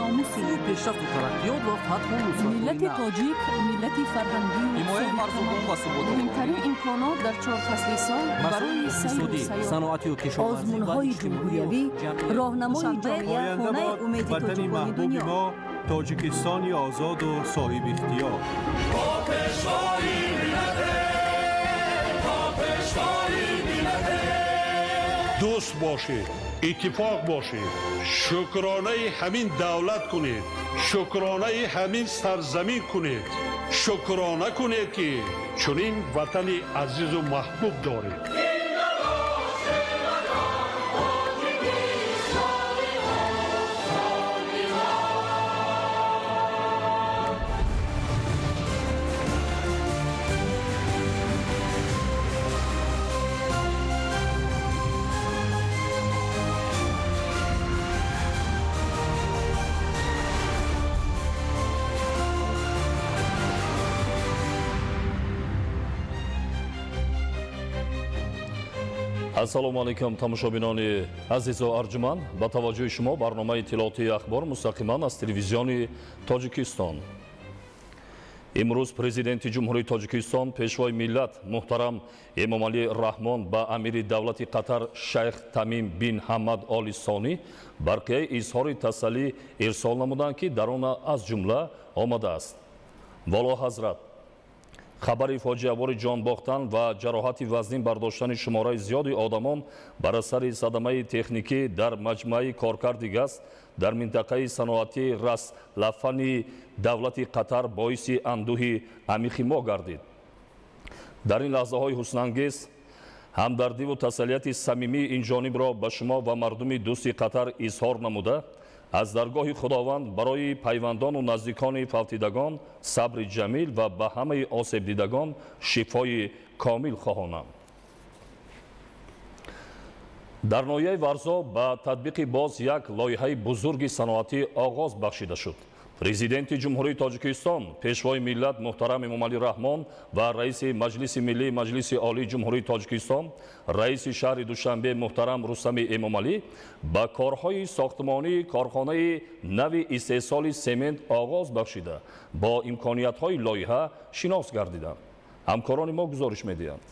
Номуси Пешрафту тараққиёт ва фатҳу миллати тоҷик, миллати фарҳангию ҳимояи марзубум ва суботи муҳимтарин имконот дар чор фасли сол барои сайру иқтисодӣ, сайёҳат, саноатию кишоварзӣ ва озмунҳои ҷумҳуриявӣ, роҳнамои ҷомеа, Оянда хонаи бод умеди ватани тоҷикони маҳбуби дунё. мо, Тоҷикистони озоду соҳибихтиёр. Дӯст бошед, иттифоқ бошед, шукронаи ҳамин давлат кунед, шукронаи ҳамин сарзамин кунед, шукрона кунед, ки чунин ватани азизу маҳбуб доред. Ассалому алайкум, тамошобинони азизу арҷуманд. Ба таваҷҷӯҳи шумо барномаи иттилоотии «Ахбор» мустақиман аз Телевизиони Тоҷикистон. Имрӯз Президенти Ҷумҳурии Тоҷикистон, Пешвои миллат муҳтарам Эмомалӣ Раҳмон ба амири давлати Қатар шайх Тамим бин Ҳамад Оли Сонӣ барқияи изҳори тасаллӣ ирсол намуданд, ки дар он аз ҷумла омадааст: Воло ҳазрат, хабари фоҷиабори ҷон бохтан ва ҷароҳати вазнин бардоштани шумораи зиёди одамон бар асари садамаи техникӣ дар маҷмӯаи коркарди газ дар минтақаи саноатии Рас Лаффани давлати Қатар боиси андӯҳи амиқи мо гардид. Дар ин лаҳзаҳои ҳузнангез ҳамдардиву тасаллияти самимии инҷонибро ба шумо ва мардуми дӯсти Қатар изҳор намуда, аз даргоҳи Худованд барои пайвандону наздикони фавтидагон сабри ҷамил ва ба ҳамаи осебдидагон шифои комил хоҳонам. Дар ноҳияи Варзоб ба татбиқи боз як лоиҳаи бузурги саноатӣ оғоз бахшида шуд. Президенти Ҷумҳурии Тоҷикистон, Пешвои миллат муҳтарам Эмомалӣ Раҳмон ва раиси Маҷлиси миллии Маҷлиси Олии Ҷумҳурии Тоҷикистон, раиси шаҳри Душанбе муҳтарам Рустами Эмомалӣ ба корҳои сохтмонии корхонаи нави истеҳсоли семент оғоз бахшида, бо имкониятҳои лоиҳа шинос гардиданд. Ҳамкорони мо гузориш медиҳанд.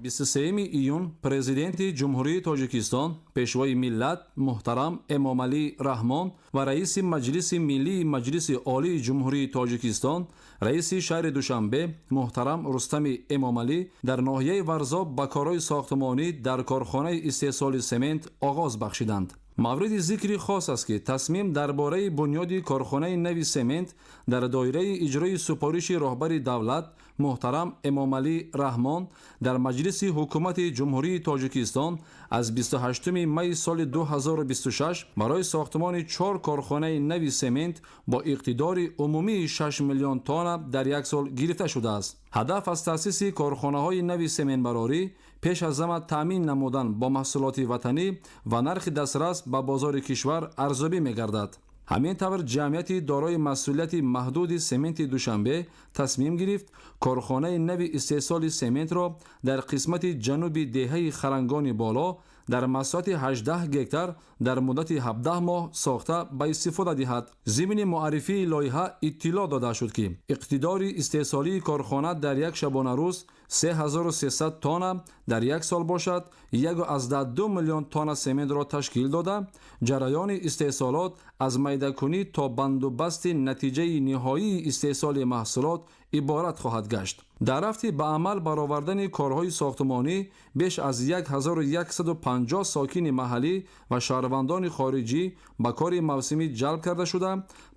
23 июн Президенти Ҷумҳурии Тоҷикистон, Пешвои миллат муҳтарам Эмомалӣ Раҳмон ва раиси Маҷлиси миллии Маҷлиси Олии Ҷумҳурии Тоҷикистон, раиси шаҳри Душанбе муҳтарам Рустами Эмомалӣ дар ноҳияи Варзоб ба корҳои сохтмонӣ дар корхонаи истеҳсоли семент оғоз бахшиданд. Мавриди зикри хос аст, ки тасмим дар бораи бунёди корхонаи нави семент дар доираи иҷрои супориши роҳбари давлат муҳтарам Эмомалӣ Раҳмон дар Маҷлиси Ҳукумати Ҷумҳурии Тоҷикистон аз 28 майи соли 2026 барои сохтмони чор корхонаи нави семент бо иқтидори умумии 6 миллион тонна дар як сол гирифта шудааст. Ҳадаф аз таъсиси корхонаҳои нави сементбарорӣ пеш аз ҳама таъмин намудан бо маҳсулоти ватанӣ ва нархи дастрас ба бозори кишвар арзёбӣ мегардад. Ҳамин тавр, ҷамъияти дорои масъулияти маҳдуди «Сементи Душанбе» тасмим гирифт корхонаи нави истеҳсоли сементро дар қисмати ҷануби деҳаи Харангони Боло дар масоҳати 18 гектар дар муддати 17 моҳ сохта ба истифода диҳад. Зимни муаррифии лоиҳа иттилоъ дода шуд, ки иқтидори истеҳсолии корхона дар як шабонарӯз 3300 тонна, дар як сол бошад 1,2 миллион тонна сементро ташкил дода, ҷараёни истеҳсолот аз майдакунӣ то бандубасти натиҷаи ниҳоии истеҳсоли маҳсулот иборат хоҳад гашт. Дар рафти ба амал баровардани корҳои сохтмонӣ беш аз 1150 сокини маҳаллӣ ва шаҳрвандони хориҷӣ ба кори мавсимӣ ҷалб карда шуда,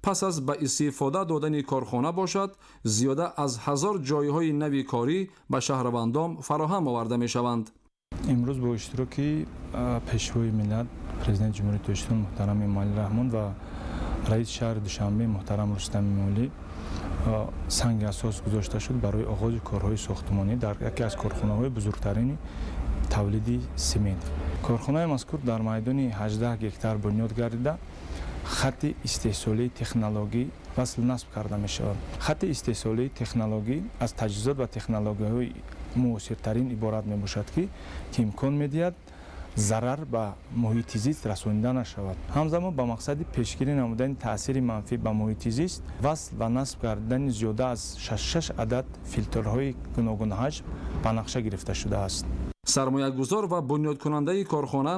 пас аз ба истифода додани корхона бошад, зиёда аз 1000 ҷойҳои нави корӣ ба шаҳрвандон фароҳам оварда мешаванд. Имрӯз бо иштироки Пешвои миллат, Президенти Ҷумҳурии Тоҷикистон муҳтарам Эмомалӣ Раҳмон ва раиси шаҳри Душанбе муҳтарам Рустам Эмомалӣ санги асос гузошта шуд барои оғози корҳои сохтмонӣ дар яке аз корхонаҳои бузургтарини тавлиди семент. Корхонаи мазкур дар майдони 18 гектар бунёд гардида, хатти истеҳсолии технологӣ васл насб карда мешавад. Хатти истеҳсолии технологӣ аз таҷҳизот ва технологияҳои муосиртарин иборат мебошад, ки имкон медиҳад Зарар ба муҳити зист расонида нашавад. Ҳамзамон, ба мақсади пешгирӣ намудани таъсири манфӣ ба муҳити зист, васл ва насб кардани зиёда аз 66 адад филтрҳои гуногунҳаҷм ба нақша гирифта шудааст. Сармоягузор ва бунёдкунандаи корхона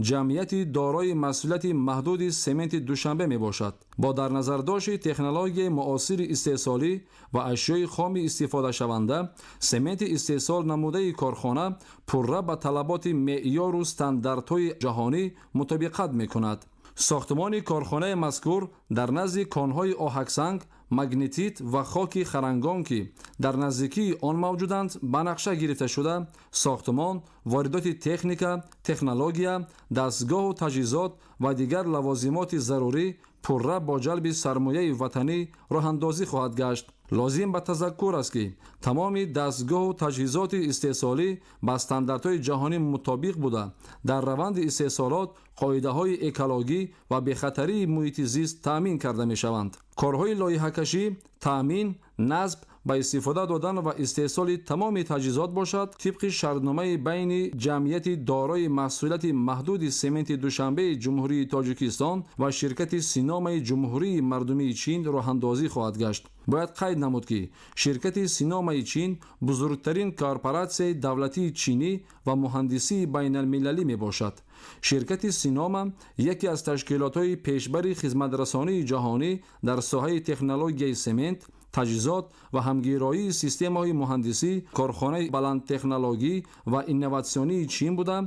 ҷамъияти дорои масъулияти маҳдуди Сементи Душанбе мебошад. Бо дар назардошти технологияи муосири истеҳсолӣ ва ашёи хоми истифодашаванда, сементи истеҳсол намудаи корхона пурра ба талаботи меъёру стандартҳои ҷаҳонӣ мутобиқат мекунад. Сохтмони корхонаи мазкур дар назди конҳои оҳаксанг, магнетит ва хоки харангон, ки дар наздикии он мавҷуданд, ба нақша гирифта шуда, сохтмон, воридоти техника, технология, дастгоҳу таҷҳизот ва дигар лавозимоти зарурӣ пурра бо ҷалби сармояи ватанӣ роҳандозӣ хоҳад гашт. Лозим ба тазаккур аст, ки тамоми дастгоҳу таҷҳизоти истеҳсолӣ ба стандартҳои ҷаҳонӣ мутобиқ буда, дар раванди истеҳсолот қоидаҳои экологӣ ва бехатарии муҳити зист таъмин карда мешаванд. Корҳои лоиҳакашӣ, таъмин, насб, ба истифода додан ва истеҳсоли тамоми таҷҳизот бошад, тибқи шартномаи байни ҷамъияти дорои масъулияти маҳдуди Сементи Душанбеи Ҷумҳурии Тоҷикистон ва ширкати Синомаи Ҷумҳурии Мардумии Чин роҳандозӣ хоҳад гашт. Бояд қайд намуд, ки ширкати Синомаи Чин бузургтарин корпоратсияи давлатии чинӣ ва муҳандисии байналмилалӣ мебошад. Ширкати Синома яке аз ташкилотҳои пешбари хизматрасонии ҷаҳонӣ дар соҳаи технологияи семент, таҷҳизот ва ҳамгироии системаҳои муҳандисӣ, корхонаи баландтехнологӣ ва инноватсионии Чин буда,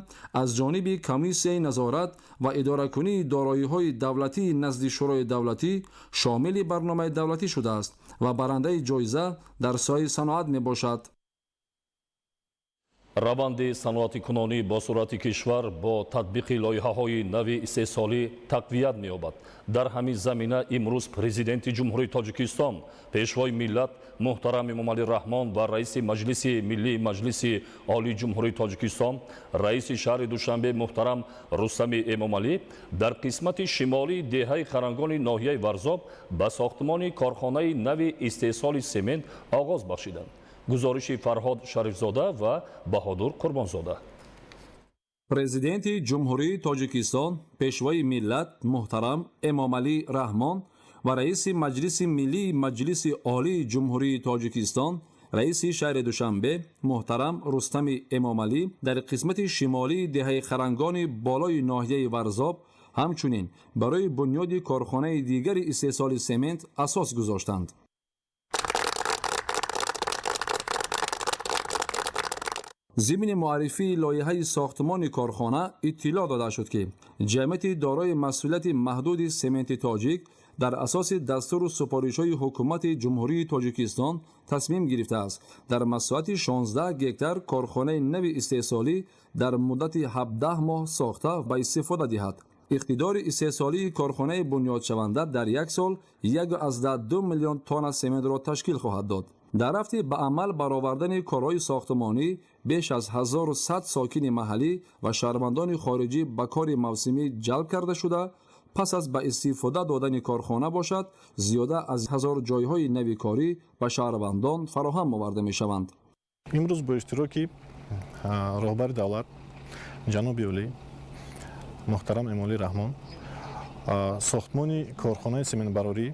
аз ҷониби Комиссияи назорат ва идоракунии дороиҳои давлатии назди Шӯрои давлатӣ шомили барномаи давлатӣ шудааст ва барандаи ҷоиза дар соҳаи саноат мебошад. Раванди саноатикунонӣ бо суръати кишвар бо татбиқи лоиҳаҳои нави истеҳсолӣ тақвият меёбад. Дар ҳамин замина имрӯз Президенти Ҷумҳурии Тоҷикистон, Пешвои миллат муҳтарам Эмомалӣ Раҳмон ва раиси Маҷлиси Миллии Маҷлиси Олии Ҷумҳурии Тоҷикистон, раиси шаҳри Душанбе муҳтарам Рустами Эмомалӣ дар қисмати шимолии деҳаи Харангони ноҳияи Варзоб ба сохтмони корхонаи нави истеҳсоли семент оғоз бахшиданд. Гузориши Фарҳод Шарифзода ва Баҳодур Қурбонзода. Президенти Ҷумҳурии Тоҷикистон, Пешвои миллат муҳтарам Эмомалӣ Раҳмон ва раиси Маҷлиси Миллии Маҷлиси Олии Ҷумҳурии Тоҷикистон, раиси шаҳри Душанбе муҳтарам Рустами Эмомалӣ дар қисмати шимолии деҳаи Харангони болои ноҳияи Варзоб ҳамчунин барои бунёди корхонаи дигари истеҳсоли семент асос гузоштанд. Зимни муаррифии лоиҳаи сохтмони корхона иттилоъ дода шуд, ки ҷамъияти дорои масъулияти маҳдуди Сементи Тоҷик дар асоси дастуру супоришҳои Ҳукумати Ҷумҳурии Тоҷикистон тасмим гирифтааст дар масоҳати 16 гектар корхонаи нави истеҳсолӣ дар муддати 17 моҳ сохта ба истифода диҳад. Иқтидори истеҳсолии корхонаи бунёдшаванда дар як сол 1,2 миллион тонна сементро ташкил хоҳад дод. Дар рафти ба амал баровардани корҳои сохтмонӣ беш аз 1100 сокини маҳаллӣ ва шаҳрвандони хориҷӣ ба кори мавсимӣ ҷалб карда шуда, пас аз ба истифода додани корхона бошад, зиёда аз 1000 ҷойҳои нави корӣ ба шаҳрвандон фароҳам оварда мешаванд. Имрӯз бо иштироки роҳбари давлат ҷаноби олӣ муҳтарам Эмомалӣ Раҳмон сохтмони корхонаи сементбарорӣ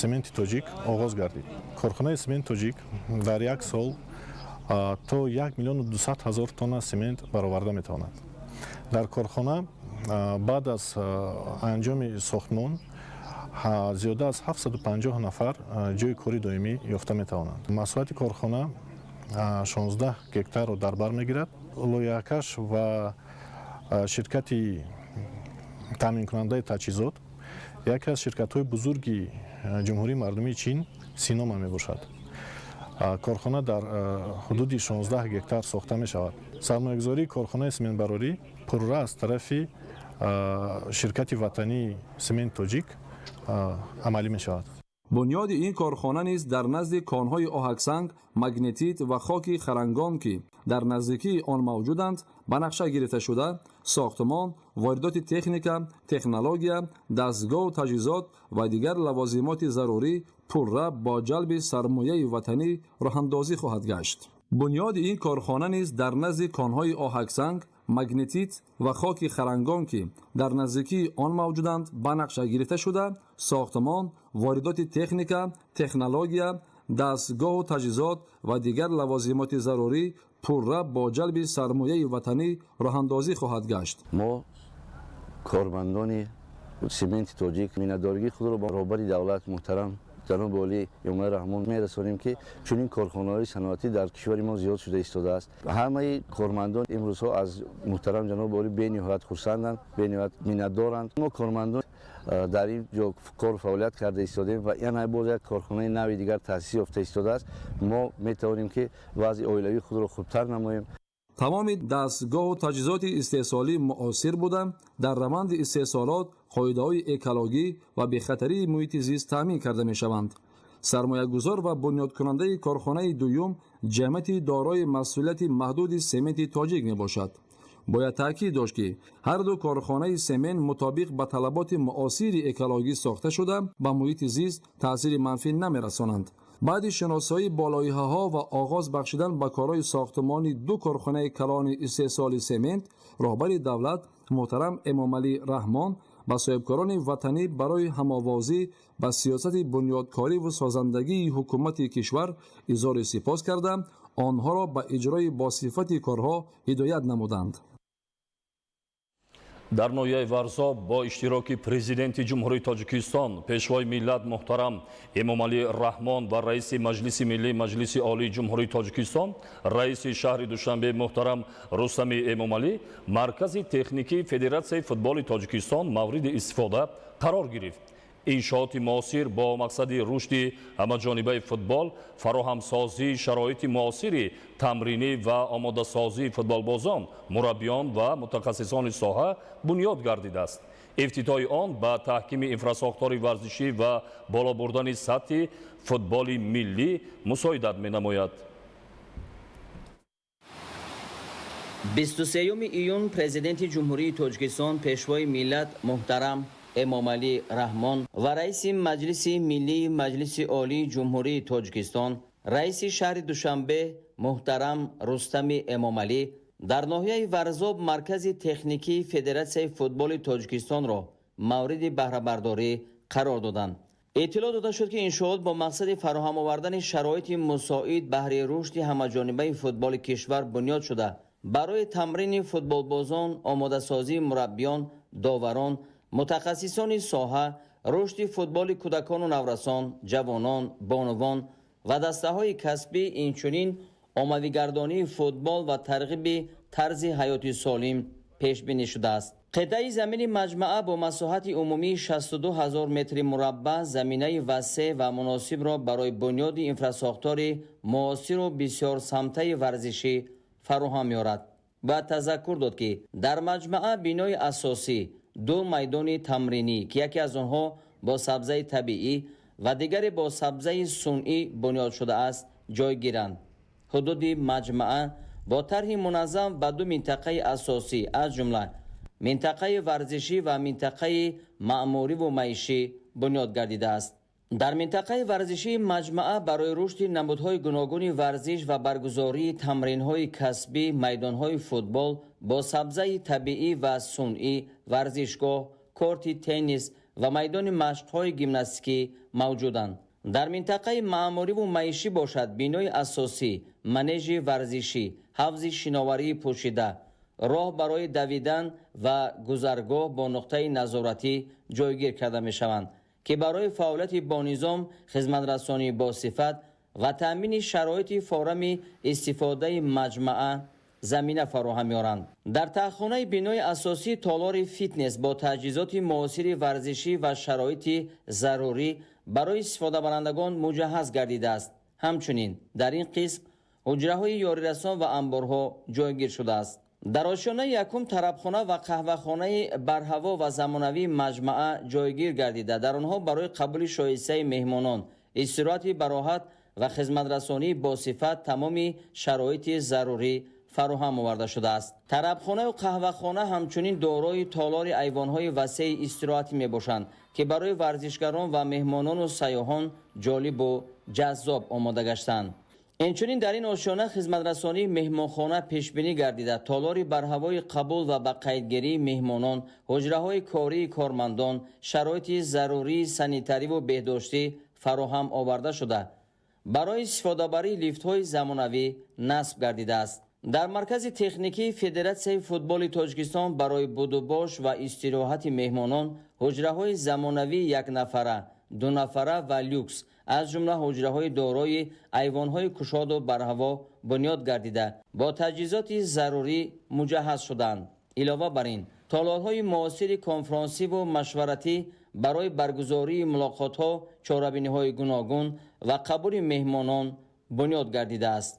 Сементи Тоҷик оғоз гардид. Корхонаи Сементи Тоҷик дар як сол то 1 200 000 тонна семент бароварда метавонад. Дар корхона баъд аз анҷоми сохтмон зиёда аз 750 нафар ҷойи кори доимӣ ёфта метавонанд. Масоҳати корхона 16 гектарро дар бар мегирад. Лоиҳакаш ва ширкати таъминкунандаи таҷҳизот яке аз ширкатҳои бузурги Ҷумҳурии Мардумии Чин Синома мебошад. Корхона дар ҳудуди 16 гектар сохта мешавад. Сармоягузории корхонаи сементбарорӣ пурра аз тарафи ширкати ватании Семент Тоҷик амалӣ мешавад. Бунёди ин корхона низ дар назди конҳои оҳаксанг, магнетит ва хоки харангон, ки дар наздикии он мавҷуданд, ба нақша гирифта шуда, сохтмон, воридоти техника, технология, дастгоҳу таҷҳизот ва дигар лавозимоти зарурӣ пурра бо ҷалби сармояи ватанӣ роҳандозӣ хоҳад гашт. Бунёди ин корхона низ дар назди конҳои оҳаксанг, Магнетит ва хоки харангон, ки дар наздикии он мавҷуданд, ба нақша гирифта шуда, сохтмон, воридоти техника, технология, дастгоҳу таҷҳизот ва дигар лавозимоти зарурӣ пурра бо ҷалби сармояи ватанӣ роҳандозӣ хоҳад гашт. Мо, кормандони Сементи Тоҷик, миннатдоригии худро ба роҳбари давлат муҳтарам ҷаноби олӣ Эмомалӣ Раҳмон мерасонем, ки чунин корхонаҳои саноатӣ дар кишвари мо зиёд шуда истодааст. Ҳамаи кормандон имрӯзҳо аз муҳтарам ҷаноби олӣ бениҳоят хурсанданд, бениҳоят миннатдоранд. Мо, кормандон, дар ин ҷо кору фаъолият карда истодем ва яна боз як корхонаи нави дигар таъсис ёфта истодааст. Мо метавонем, ки вазъи оилавии худро хубтар намоем. Тамоми дастгоҳу таҷҳизоти истеҳсолӣ муосир буда, дар раванди истеҳсолот қоидаҳои экологӣ ва бехатарии муҳити зист таъмин карда мешаванд. Сармоягузор ва бунёдкунандаи корхонаи дуюм ҷамъияти дорои масъулияти маҳдуди Сементи Тоҷик мебошад. Бояд таъкид дошт, ки ҳар ду корхонаи семент мутобиқ ба талаботи муосири экологӣ сохта шуда, ба муҳити зист таъсири манфӣ намерасонанд. Баъди шиносоӣ бо лоиҳаҳо ва оғоз бахшидан ба корҳои сохтмони ду корхонаи калони истеҳсоли семент, роҳбари давлат муҳтарам Эмомалӣ Раҳмон ба соҳибкорони ватанӣ барои ҳамовозӣ ба сиёсати бунёдкориву созандагии ҳукумати кишвар изҳори сипос карда, онҳоро ба иҷрои босифати корҳо ҳидоят намуданд. Дар ноҳияи Варзоб бо иштироки Президенти Ҷумҳурии Тоҷикистон, Пешвои миллат муҳтарам Эмомалӣ Раҳмон ва раиси Маҷлиси Миллии Маҷлиси Олии Ҷумҳурии Тоҷикистон, раиси шаҳри Душанбе муҳтарам Рустами Эмомалӣ Маркази техникии Федератсияи футболи Тоҷикистон мавриди истифода қарор гирифт. Иншооти муосир бо мақсади рушди ҳамаҷонибаи футбол, фароҳамсозии шароити муосири тамринӣ ва омодасозии футболбозон, мураббиён ва мутахассисони соҳа бунёд гардидааст. Ифтитоҳи он ба таҳкими инфрасохтори варзишӣ ва боло бурдани сатҳи футболи миллӣ мусоидат менамояд. 23 июн Президенти Ҷумҳурии Тоҷикистон, Пешвои миллат муҳтарам Эмомалӣ Раҳмон ва раиси Маҷлиси Миллии Маҷлиси Олии Ҷумҳурии Тоҷикистон, раиси шаҳри Душанбе муҳтарам Рустами Эмомалӣ дар ноҳияи Варзоб Маркази техникии Федератсияи футболи Тоҷикистонро мавриди баҳрабардорӣ қарор доданд. Иттилоъ дода шуд, ки иншоот бо мақсади фароҳам овардани шароити мусоид баҳри рушди ҳамаҷонибаи футболи кишвар бунёд шуда, барои тамрини футболбозон, омодасозии мураббиён, доварон, мутахассисони соҳа, рушди футболи кӯдакону наврасон, ҷавонон, бонувон ва дастаҳои касбӣ, инчунин оммавигардонии футбол ва тарғиби тарзи ҳаёти солим пешбинӣ шудааст. Қитъаи замини маҷмаъа бо масоҳати умумии 62 ҳазор метри мураббаъ заминаи васеъ ва муносибро барои бунёди инфрасохтори муосиру бисёрсамтаи варзишӣ фароҳам меорад. Бояд тазаккур дод, ки дар маҷмаъа бинои асосӣ, ду майдони тамринӣ, ки яке аз онҳо бо сабзаи табиӣ ва дигаре бо сабзаи сунъӣ бунёд шудааст, ҷойгиранд. Ҳудуди маҷмаъа бо тарҳи муназзам ба ду минтақаи асосӣ, аз ҷумла минтақаи варзишӣ ва минтақаи маъмуриву маишӣ бунёд гардидааст. Дар минтақаи варзишии маҷмаъа барои рушди намудҳои гуногуни варзиш ва баргузории тамринҳои касбӣ майдонҳои футбол бо сабзаи табиӣ ва сунъӣ, варзишгоҳ, корти теннис ва майдони машқҳои гимнастикӣ мавҷуданд. Дар минтақаи маъмуриву маишӣ бошад, бинои асосӣ, манежи варзишӣ, ҳавзи шиноварии пӯшида, роҳ барои давидан ва гузаргоҳ бо нуқтаи назоратӣ ҷойгир карда мешаванд, ки барои фаъолияти бонизом, хизматрасонии босифат ва таъмини шароити форами истифодаи маҷмаъа замина фароҳам меоранд. Дар таҳхонаи бинои асосӣ толори фитнес бо таҷҳизоти муосири варзишӣ ва шароити зарурӣ барои истифодабарандагон муҷаҳҳаз гардидааст. Ҳамчунин дар ин қисм ҳуҷраҳои ёрирасон ва амборҳо ҷойгир шудааст. Дар ошёнаи якум тарабхона ва қаҳвахонаи барҳаво ва замонавии маҷмаъа ҷойгир гардида, дар онҳо барои қабули шоистаи меҳмонон, истироҳати бароҳат ва хизматрасонии босифат тамоми шароити зарурӣ фароҳам оварда шудааст. Тарабхонаю қаҳвахона ҳамчунин дорои толори айвонҳои васеи истироҳатӣ мебошанд, ки барои варзишгарон ва меҳмонону сайёҳон ҷолибу ҷаззоб омода гаштанд. Инчунин дар ин ошёна хизматрасонии меҳмонхона пешбинӣ гардида, толори барҳавои қабул ва ба қайдгирии меҳмонон, ҳуҷраҳои кории кормандон, шароити зарурии санитариву беҳдоштӣ фароҳам оварда шуда, барои истифодабарии лифтҳои замонавӣ насб гардидааст. Дар маркази техникии Федератсияи футболи Тоҷикистон барои будубош ва истироҳати меҳмонон ҳуҷраҳои замонавии якнафара, дунафара ва люкс, аз ҷумла ҳуҷраҳои дорои айвонҳои кушоду барҳаво бунёд гардида, бо таҷҳизоти зарурӣ муҷаҳҳаз шуданд. Илова бар ин, толорҳои муосири конфронсиву машваратӣ барои баргузории мулоқотҳо, чорабиниҳои гуногун ва қабули меҳмонон бунёд гардидааст.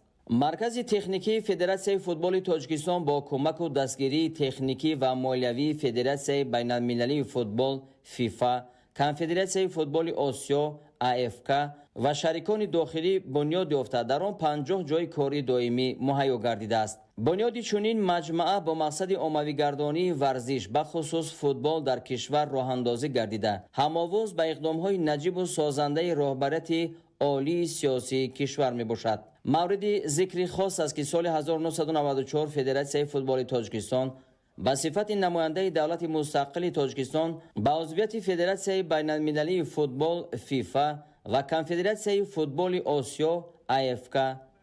Маркази техникии Федератсияи футболи Тоҷикистон бо кӯмаку дастгирии техникӣ ва молиявии Федератсияи байналмилалии футбол ФИФА, Конфедератсияи футболи Осиё АФК ва шарикони дохилӣ бунёд ёфта, дар он 50 ҷойи кории доимӣ муҳайё гардидааст. Бунёди чунин маҷмаа бо мақсади оммавигардонии варзиш, бахусус футбол дар кишвар роҳандозӣ гардида, ҳамовоз ба иқдомҳои наҷибу созандаи роҳбарияти олии сиёсии кишвар мебошад. Мавриди зикри хос аст, ки соли 1994 Федератсияи футболи Тоҷикистон ба сифати намояндаи давлати мустақили Тоҷикистон ба узвияти Федератсияи байналмилалии футбол ФИФА ва Конфедератсияи футболи Осиё АФК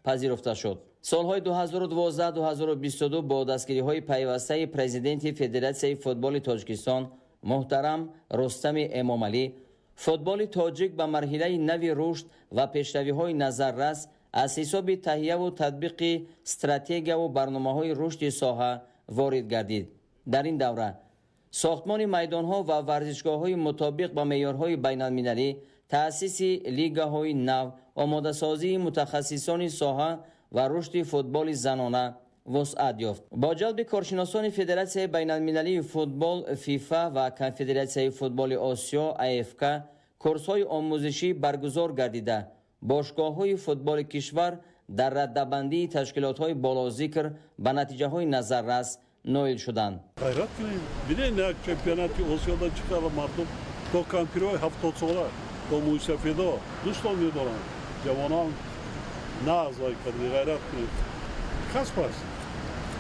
пазируфта шуд. Солҳои 2012-2022 бо дастгириҳои пайвастаи президенти Федератсияи футболи Тоҷикистон муҳтарам Рустами Эмомалӣ футболи тоҷик ба марҳилаи нави рушд ва пешравиҳои назаррас аз ҳисоби таҳияву татбиқи стратегияву барномаҳои рушди соҳа ворид гардид. Дар ин давра сохтмони майдонҳо ва варзишгоҳҳои мутобиқ ба меъёрҳои байналмилалӣ, таъсиси лигаҳои нав, омодасозии мутахассисони соҳа ва рушди футболи занона вусъат ёфт. Бо ҷалби коршиносони Федератсияи байналмилалии футбол ФИФА ва Конфедератсияи футболи Осиё АФК курсҳои омӯзишӣ баргузор гардида, бошгоҳҳои футболи кишвар дар раддабандии ташкилотҳои болозикр ба натиҷаҳои назаррас ноил шуданд. Ғайрат кунем, бинед, як чемпионати Осиёда чӣ қадар мардум, то кампирҳои 70-сола, то мӯйсафедо дӯстон медоранд. Ҷавонон нағз вай кардем, ғайрат кунем. Касб аст,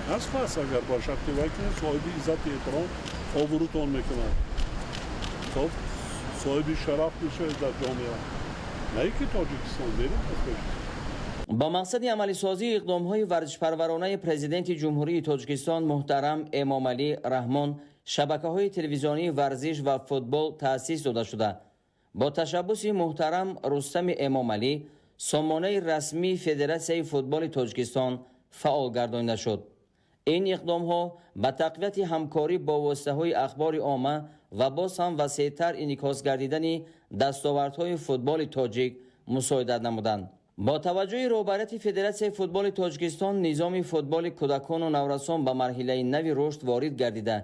касб аст, агар ба шарти вай кунед, соҳиби иззату эҳтиром, обрӯтон мекунад, соҳиби шараф мешавед дар ҷомеа, на ин ки Тоҷикистон, берун аз Тоҷикистон. Ба мақсади амалисозии иқдомҳои варзишпарваронаи Президенти Ҷумҳурии Тоҷикистон муҳтарам Эмомалӣ Раҳмон шабакаҳои телевизионии варзиш ва футбол таъсис дода шуда, бо ташаббуси муҳтарам Рустами Эмомалӣ сомонаи расмии Федератсияи футболи Тоҷикистон фаъол гардонида шуд. Ин иқдомҳо ба тақвияти ҳамкорӣ бо воситаҳои ахбори омма ва боз ҳам васеътар инъикос гардидани дастовардҳои футболи тоҷик мусоидат намуданд. Бо таваҷҷӯҳи роҳбарияти Федератсияи футболи Тоҷикистон низоми футболи кӯдакону наврасон ба марҳилаи нави рушд ворид гардида,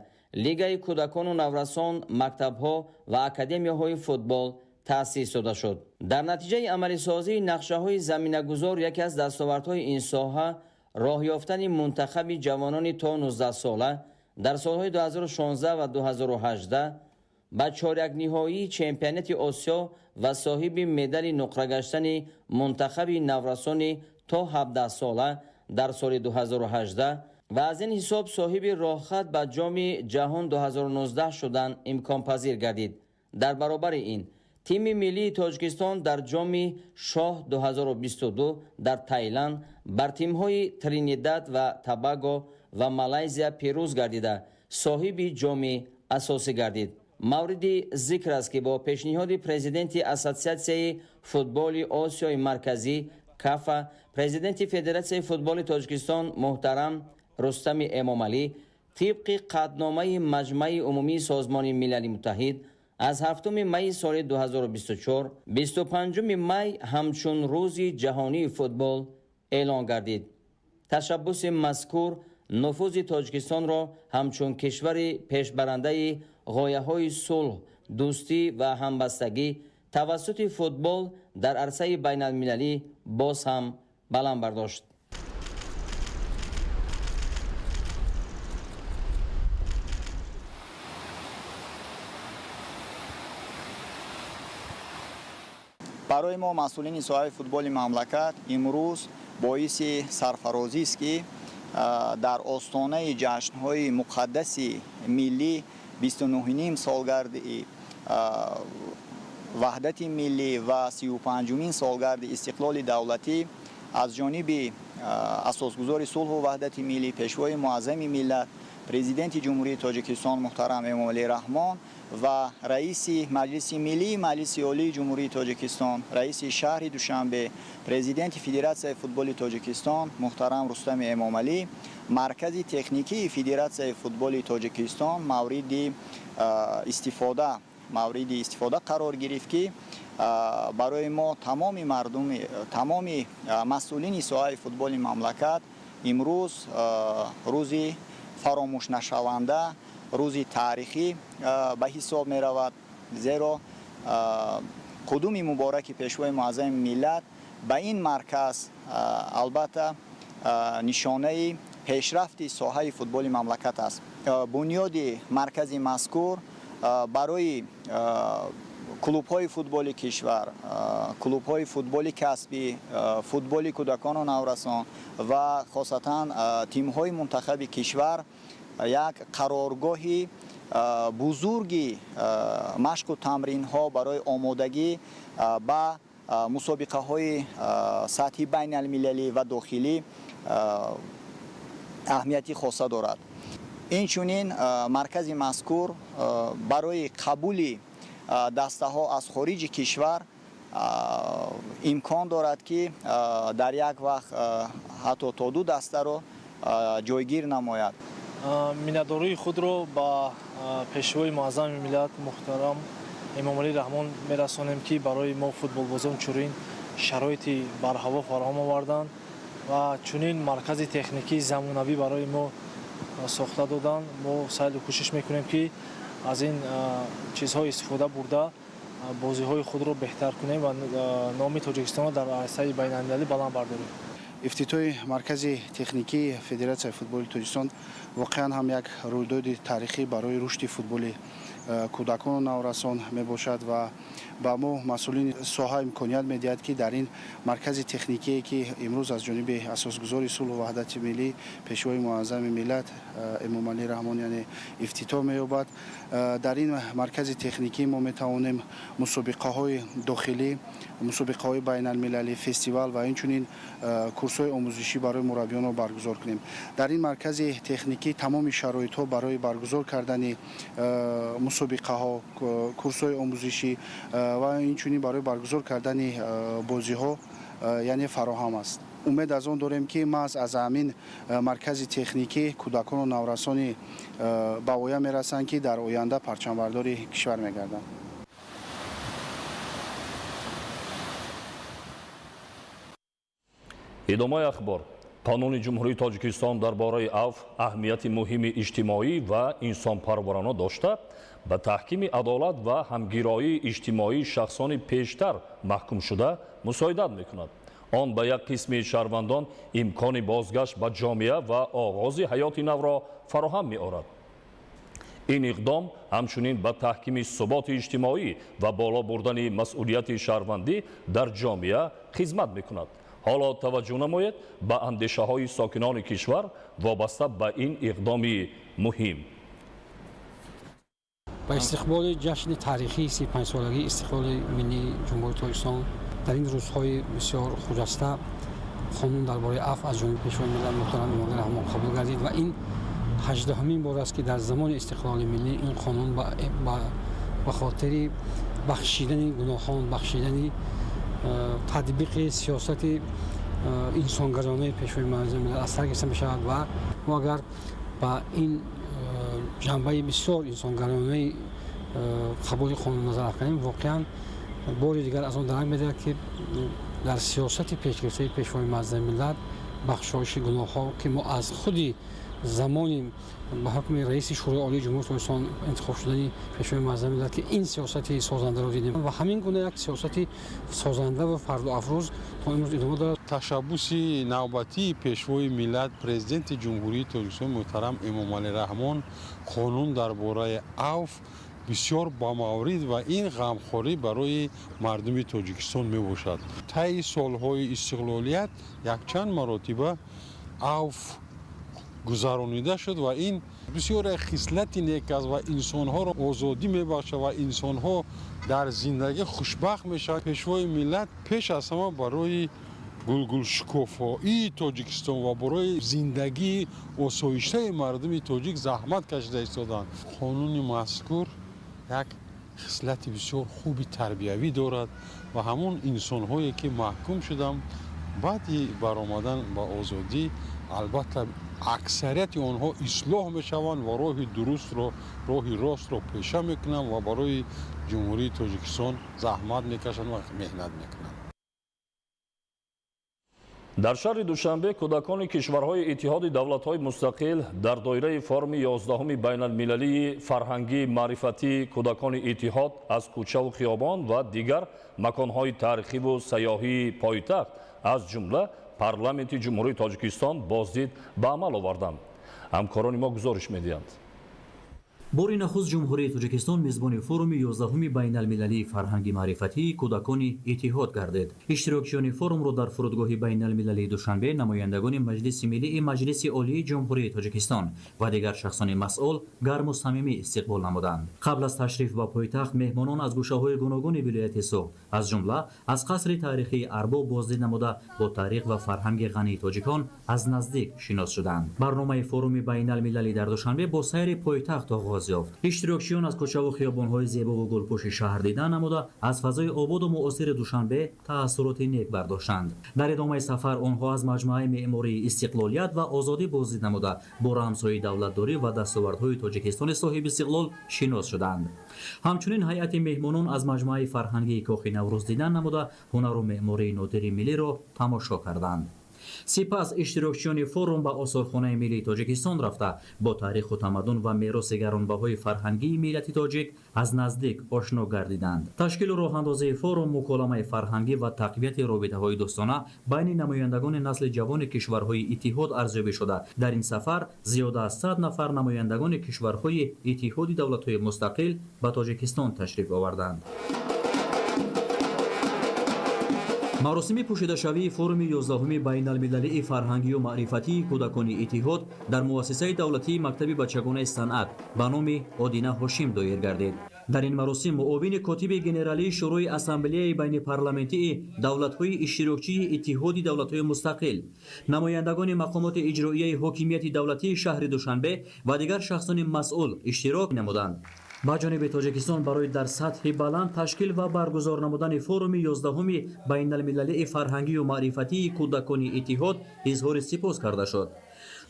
лигаи кӯдакону наврасон, мактабҳо ва академияҳои футбол таъсис дода шуд. Дар натиҷаи амалисозии нақшаҳои заминагузор яке аз дастовардҳои ин соҳа роҳ ёфтани мунтахаби ҷавонони то 19 сола дар солҳои 2016 ва 2018 ба чорякниҳоии чемпионати Осиё ва соҳиби медали нуқра гаштани мунтахаби наврасони то 17 сола дар соли 2018 ва аз ин ҳисоб соҳиби роҳхат ба Ҷоми ҷаҳон 2019 шудан имконпазир гардид. Дар баробари ин тими миллии Тоҷикистон дар Ҷоми Шоҳ 2022 дар Таиланд бар тимҳои Тринидад ва Табаго ва Малайзия пирӯз гардида, соҳиби ҷоми асосӣ гардид. Мавриди зикр аст, ки бо пешниҳоди президенти Ассотсиатсияи футболи Осиёи Марказӣ КАФА, президенти Федератсияи футболи Тоҷикистон муҳтарам Рустами Эмомалӣ тибқи қатъномаи Маҷмаи Умумии Созмони Милали Муттаҳид аз 7 майи соли 2024 25 май ҳамчун Рӯзи ҷаҳонии футбол эълон гардид. Ташаббуси мазкур нуфузи Тоҷикистонро ҳамчун кишвари пешбарандаи ғояҳои сулҳ, дӯстӣ ва ҳамбастагӣ тавассути футбол дар арсаи байналмилалӣ боз ҳам баланд бардошт. Барои мо масъулини соҳаи футболи мамлакат имрӯз боиси сарфарозист, ки дар остонаи ҷашнҳои муқаддаси миллӣ, 29-ним солгарди ваҳдати миллӣ ва 35-умин солгарди истиқлоли давлатӣ аз ҷониби асосгузори сулҳу ваҳдати миллӣ, Пешвои муаззами миллат, Президенти Ҷумҳурии Тоҷикистон муҳтарам Эмомалӣ Раҳмон ва раиси Маҷлиси Миллии Маҷлиси Олии Ҷумҳурии Тоҷикистон, раиси шаҳри Душанбе, Президенти Федератсияи футболи Тоҷикистон муҳтарам Рустами Эмомалӣ маркази техникии Федератсияи футболи Тоҷикистон мавриди истифода қарор гирифт, ки барои мо тамоми мардуми, тамоми масъулини соҳаи футболи мамлакат имрӯз рӯзи фаромӯшнашаванда, рӯзи таърихӣ ба ҳисоб меравад, зеро қудуми мубораки Пешвои муаззами миллат ба ин марказ албатта нишонаи пешрафти соҳаи футболи мамлакат аст. Бунёди маркази мазкур барои клубҳои футболи кишвар, клубҳои футболи касбӣ, футболи кӯдакону наврасон ва хосатан тимҳои мунтахаби кишвар як қароргоҳи бузурги машқу тамринҳо барои омодагӣ ба мусобиқаҳои сатҳи байналмилалӣ ва дохилӣ аҳамияти хоса дорад. Инчунин маркази мазкур барои қабули дастаҳо аз хориҷи кишвар имкон дорад, ки дар як вақт ҳатто то ду дастаро ҷойгир намояд. Миннатдории худро ба Пешвои муаззами миллат муҳтарам Эмомалӣ Раҳмон мерасонем, ки барои мо футболбозон чунин шароити барҳаво фароҳам оварданд ва чунин маркази техникии замонавӣ барои мо сохта доданд. Мо саъю кӯшиш мекунем, ки аз ин чизҳо истифода бурда, бозиҳои худро беҳтар кунем ва номи Тоҷикистонро дар арсаи байналмилалӣ баланд бардорем. Ифтитоҳи маркази техникии Федератсияи футболи Тоҷикистон воқеан ҳам як рӯйдоди таърихӣ барои рушди футболи кӯдакону наврасон мебошад ва ба мо масъулини соҳа имконият медиҳад, ки дар ин маркази техникие, ки имрӯз аз ҷониби асосгузори сулҳу ваҳдати миллӣ, Пешвои муаззами миллат Эмомалӣ Раҳмон, яъне ифтитоҳ меёбад, дар ин маркази техникӣ мо метавонем мусобиқаҳои дохилӣ, мусобиқаҳои байналмилалӣ, фестивал ва инчунин курсҳои омӯзишӣ барои мураббиёнро баргузор кунем. Дар ин маркази техникӣ тамоми шароитҳо барои баргузор кардани мусобиқаҳо, курсҳои омӯзишӣ ва инчунин барои баргузор кардани бозиҳо, яъне фароҳам аст. Умед аз он дорем, ки маҳз аз ҳамин маркази техникӣ кӯдакону наврасони ба воя мерасанд, ки дар оянда парчамбардори кишвар мегарданд. Идомаи ахбор. Қонуни Ҷумҳурии Тоҷикистон дар бораи афв аҳамияти муҳими иҷтимоӣ ва инсонпарварона дошта, ба таҳкими адолат ва ҳамгироии иҷтимоии шахсони пештар маҳкумшуда мусоидат мекунад. Он ба як қисми шаҳрвандон имкони бозгашт ба ҷомеа ва оғози ҳаёти навро фароҳам меорад. Ин иқдом ҳамчунин ба таҳкими суботи иҷтимоӣ ва боло бурдани масъулияти шаҳрвандӣ дар ҷомеа хизмат мекунад. Ҳоло таваҷҷӯҳ намоед ба андешаҳои сокинони кишвар вобаста ба ин иқдоми муҳим. Ба истиқболи ҷашни таърихии 35-солагии истиқлоли миллии Ҷумҳурии Тоҷикистон дар ин рӯзҳои бисёр хуҷаста қонун дар бораи афв аз ҷониби Пешвои миллат муҳтарам Эмомалӣ Раҳмон қабул гардид ва ин 18-умин бор аст, ки дар замони истиқлоли миллӣ ин қонун ба хотири бахшидани гуноҳон, бахшидани татбиқи сиёсати инсонгаронаи Пешвои муаззами миллат аз сар гирифта мешавад. Ва мо агар ба ин ҷанбаи бисёр инсонгаронаи қабули қонун назар афканем, воқеан бори дигар аз он дарак медиҳад, ки дар сиёсати пешгирифтаи Пешвои муаззами миллат бахшоиши гуноҳҳо, ки мо аз худи замони ба ҳукми раиси Шӯрои Олии Ҷумҳурии Тоҷикистон интихоб шудани Пешвои муаззами миллат, ки ин сиёсати созандаро дидем ва ҳамин гуна як сиёсати созанда ва фардоафрӯз то имрӯз идома дорад. Ташаббуси навбатии Пешвои миллат, Президенти Ҷумҳурии Тоҷикистон муҳтарам Эмомалӣ Раҳмон, қонун дар бораи афв. Бисёр бамаврид ва ин ғамхорӣ барои мардуми Тоҷикистон мебошад. Таи солҳои истиқлолият якчанд маротиба авф гузаронида шуд ва ин бисёр як хислати нек аст ва инсонҳоро озодӣ мебахшад ва инсонҳо дар зиндагӣ хушбахт мешаванд. Пешвои миллат пеш аз ҳама барои гулгулшукуфоии Тоҷикистон ва барои зиндагии осоиштаи мардуми тоҷик заҳмат кашида истоданд. Қонуни мазкур як хислати бисёр хуби тарбиявӣ дорад ва ҳамон инсонҳое ки маҳкум шуданд, баъди баромадан ба озодӣ, албатта, аксарияти онҳо ислоҳ мешаванд ва роҳи дурустро, роҳи ростро пеша мекунанд ва барои Ҷумҳурии Тоҷикистон заҳмат мекашанд ва меҳнат мекунанд. Дар шаҳри Душанбе кӯдакони кишварҳои Иттиҳоди давлатҳои мустақил дар доираи форуми 11-уми байналмилалии фарҳангии маърифатии кӯдакони Иттиҳод аз кӯчаву хиёбон ва дигар маконҳои таърихиву сайёҳии пойтахт, аз ҷумла Парламенти Ҷумҳурии Тоҷикистон, боздид ба амал оварданд. Ҳамкорони мо гузориш медиҳанд. Бори нахуст Ҷумҳурии Тоҷикистон мезбони форуми 11-уми байналмилалии фарҳанги маърифатии кӯдакони Иттиҳод гардид. Иштирокчиёни форумро дар фурудгоҳи байналмилалии Душанбе намояндагони Маҷлиси Миллии Маҷлиси Олии Ҷумҳурии Тоҷикистон ва дигар шахсони масъул гарму самимӣ истиқбол намуданд. Қабл аз ташриф ба пойтахт меҳмонон аз гӯшаҳои гуногуни вилояти Суғд, аз ҷумла аз қасри таърихии Арбоб боздид намуда, бо таърих ва фарҳанги ғании тоҷикон аз наздик шинос шуданд. Барномаи форуми байналмилалӣ дар Душанбе бо сайри пойтахт оғоз ёфт. Иштирокчиён аз кӯчаву хиёбонҳои зебову гулпӯши шаҳр дидан намуда, аз фазои ободу муосири Душанбе таассуроти нек бардоштанд. Дар идомаи сафар онҳо аз маҷмӯаи меъмории Истиқлолият ва Озодӣ боздид намуда, бо рамзҳои давлатдорӣ ва дастовардҳои Тоҷикистони соҳибистиқлол шинос шуданд. Ҳамчунин ҳайати меҳмонон аз маҷмӯаи фарҳангии Кохи Наврӯз дидан намуда, ҳунару меъмории нодири миллиро тамошо карданд. Сипас иштирокчиёни форум ба осорхонаи миллии Тоҷикистон рафта, бо таъриху тамаддун ва мероси гаронбаҳои фарҳангии миллати тоҷик аз наздик ошно гардиданд. Ташкилу роҳандозии форум муколамаи фарҳангӣ ва тақвияти робитаҳои дӯстона байни намояндагони насли ҷавони кишварҳои Иттиҳод арзёбӣ шуда, дар ин сафар зиёда аз 100 нафар намояндагони кишварҳои Иттиҳоди давлатҳои мустақил ба Тоҷикистон ташриф оварданд. Маросими пӯшидашавии форуми 11-уми байналмилалии фарҳангию маърифатии кӯдакони Иттиҳод дар муассисаи давлатии мактаби бачагонаи санъат ба номи Одина Ҳошим доир гардид. Дар ин маросим муовини котиби генералии Шӯрои Ассамблеяи байнипарламентии давлатҳои иштирокчии Иттиҳоди давлатҳои мустақил, намояндагони мақомоти иҷроияи ҳокимияти давлатии шаҳри Душанбе ва дигар шахсони масъул иштирок намуданд. Ба ҷониби Тоҷикистон барои дар сатҳи баланд ташкил ва баргузор намудани форуми 11-уми байналмилалии фарҳангию маърифатии кӯдакони Иттиҳод изҳори сипос карда шуд.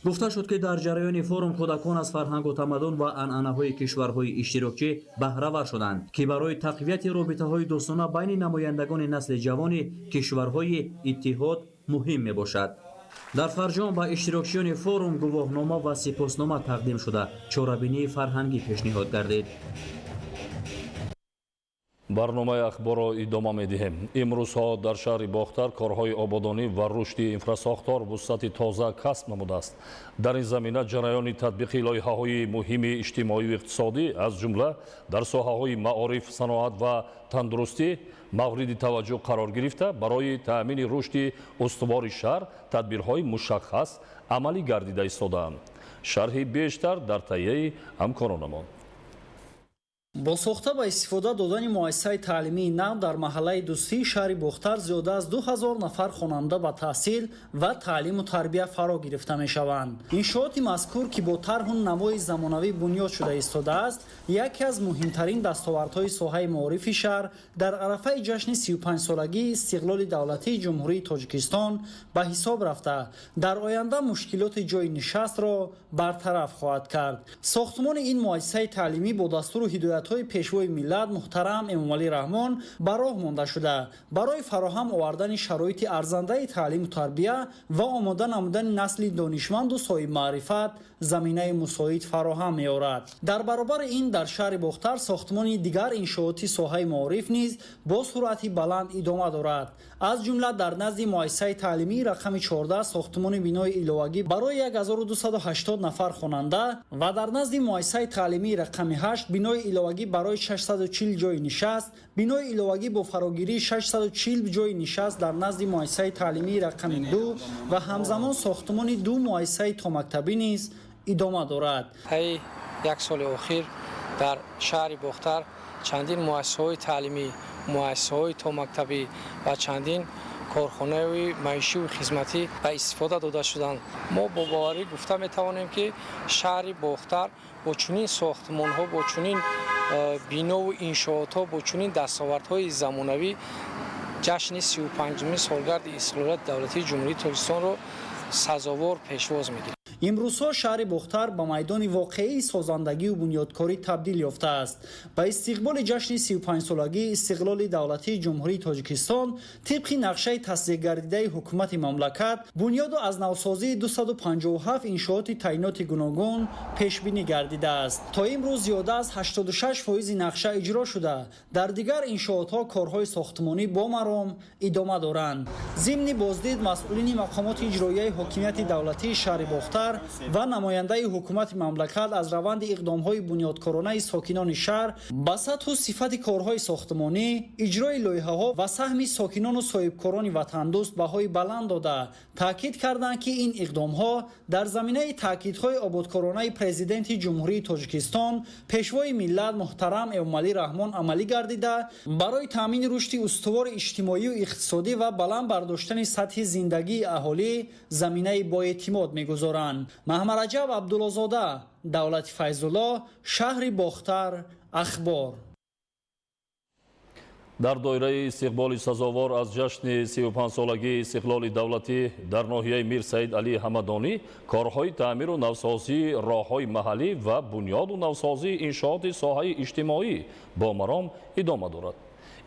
Гуфта шуд, ки дар ҷараёни форум кӯдакон аз фарҳангу тамаддун ва анъанаҳои кишварҳои иштирокчӣ баҳравар шуданд, ки барои тақвияти робитаҳои дӯстона байни намояндагони насли ҷавони кишварҳои Иттиҳод муҳим мебошад. Дар фарҷом ба иштирокчиёни форум гувоҳнома ва сипоснома тақдим шуда, чорабинии фарҳангӣ пешниҳод гардид. Барномаи ахборро идома медиҳем. Имрӯзҳо дар шаҳри Бохтар корҳои ободонӣ ва рушди инфрасохтор вусъати тоза касб намудааст. Дар ин замина ҷараёни татбиқи лоиҳаҳои муҳими иҷтимоию иқтисодӣ, аз ҷумла дар соҳаҳои маориф, саноат ва тандурустӣ, мавриди таваҷҷӯҳ қарор гирифта, барои таъмини рушди устувори шаҳр тадбирҳои мушаххас амалӣ гардида истодаанд. Шарҳи бештар дар таҳияи ҳамкоронамон. Бо сохта ба истифода додани муассисаи таълимии нав дар маҳаллаи Дӯстии шаҳри Бохтар зиёда аз 2000 нафар хонанда ба таҳсил ва таълиму тарбия фаро гирифта мешаванд. Иншооти мазкур, ки бо тарҳу навои замонавӣ бунёд шуда истодааст, яке аз муҳимтарин дастовардҳои соҳаи маорифи шаҳр дар арафаи ҷашни 35-солагии истиқлоли давлатии Ҷумҳурии Тоҷикистон ба ҳисоб рафта, дар оянда мушкилоти ҷойи нишастро бартараф хоҳад кард. Сохтмони ин муассисаи таълимӣ бо дастуру ҳидоят пешвои миллат муҳтарам Эмомалӣ Раҳмон ба роҳ монда шуда, барои фароҳам овардани шароити арзандаи таълиму тарбия ва омода намудани насли донишманду соҳибмаърифат заминаи мусоид фароҳам меорад. Дар баробари ин дар шаҳри Бохтар сохтмони дигар иншооти соҳаи маориф низ бо суръати баланд идома дорад. Аз ҷумла дар назди муассисаи таълимии рақами 14 сохтмони бинои иловагӣ барои 1280 нафар хонанда ва дар назди муассисаи таълимии рақами 8 бинои иловагӣ Иловагӣ барои 640 ҷойи нишаст, бинои иловагӣ бо фарогирии 640 ҷойи нишаст дар назди муассисаи таълимии рақами 2 ва ҳамзамон сохтмони ду муассисаи томактабӣ низ идома дорад. Таи як соли охир дар шаҳри Бохтар чандин муассисаҳои таълимӣ, муассисаҳои томактабӣ ва чандин корхонаҳои маишиву хизматӣ ба истифода дода шуданд. Мо бо боварӣ гуфта метавонем, ки шаҳри Бохтар бо чунин сохтмонҳо, бо чунин бинову иншоотҳо, бо чунин дастовардҳои замонавӣ ҷашни 35-умин солгарди истиқлолияти давлатии Ҷумҳурии Тоҷикистонро сазовор пешвоз мегирад. Имрӯзҳо шаҳри Бохтар ба майдони воқеии созандагию бунёдкорӣ табдил ёфтааст. Ба истиқболи ҷашни 35-солагии истиқлоли давлатии Ҷумҳурии Тоҷикистон тибқи нақшаи тасдиқгардидаи ҳукумати мамлакат бунёду аз навсозии 257 иншооти таъиноти гуногун пешбинӣ гардидааст. То имрӯз зиёда аз 86% нақша иҷро шуда, дар дигар иншоотҳо корҳои сохтмонӣ бо маром идома доранд. Зимни боздид масъулини мақомоти иҷроияи ҳокимияти давлатии шаҳри Бохтар ва намояндаи ҳукумати мамлакат аз раванди иқдомҳои бунёдкоронаи сокинони шаҳр ба сатҳу сифати корҳои сохтмонӣ, иҷрои лоиҳаҳо ва саҳми сокинону соҳибкорони ватандӯст баҳои баланд дода, таъкид карданд, ки ин иқдомҳо дар заминаи таъкидҳои ободкоронаи Президенти Ҷумҳурии Тоҷикистон, Пешвои миллат муҳтарам Эмомалӣ Раҳмон амалӣ гардида, барои таъмини рушди устувори иҷтимоию иқтисодӣ ва баланд бардоштани сатҳи зиндагии аҳолӣ заминаи боэътимод мегузоранд. Маҳмараҷаб Абдуллозода, Давлати Файзулло, шаҳри Бохтар, Ахбор. Дар доираи истиқболи сазовор аз ҷашни 35-солагии истиқлоли давлатӣ дар ноҳияи Мир Саид Алӣ Ҳамадонӣ корҳои таъмиру навсозии роҳҳои маҳаллӣ ва бунёду навсозии иншооти соҳаи иҷтимоӣ бо маром идома дорад.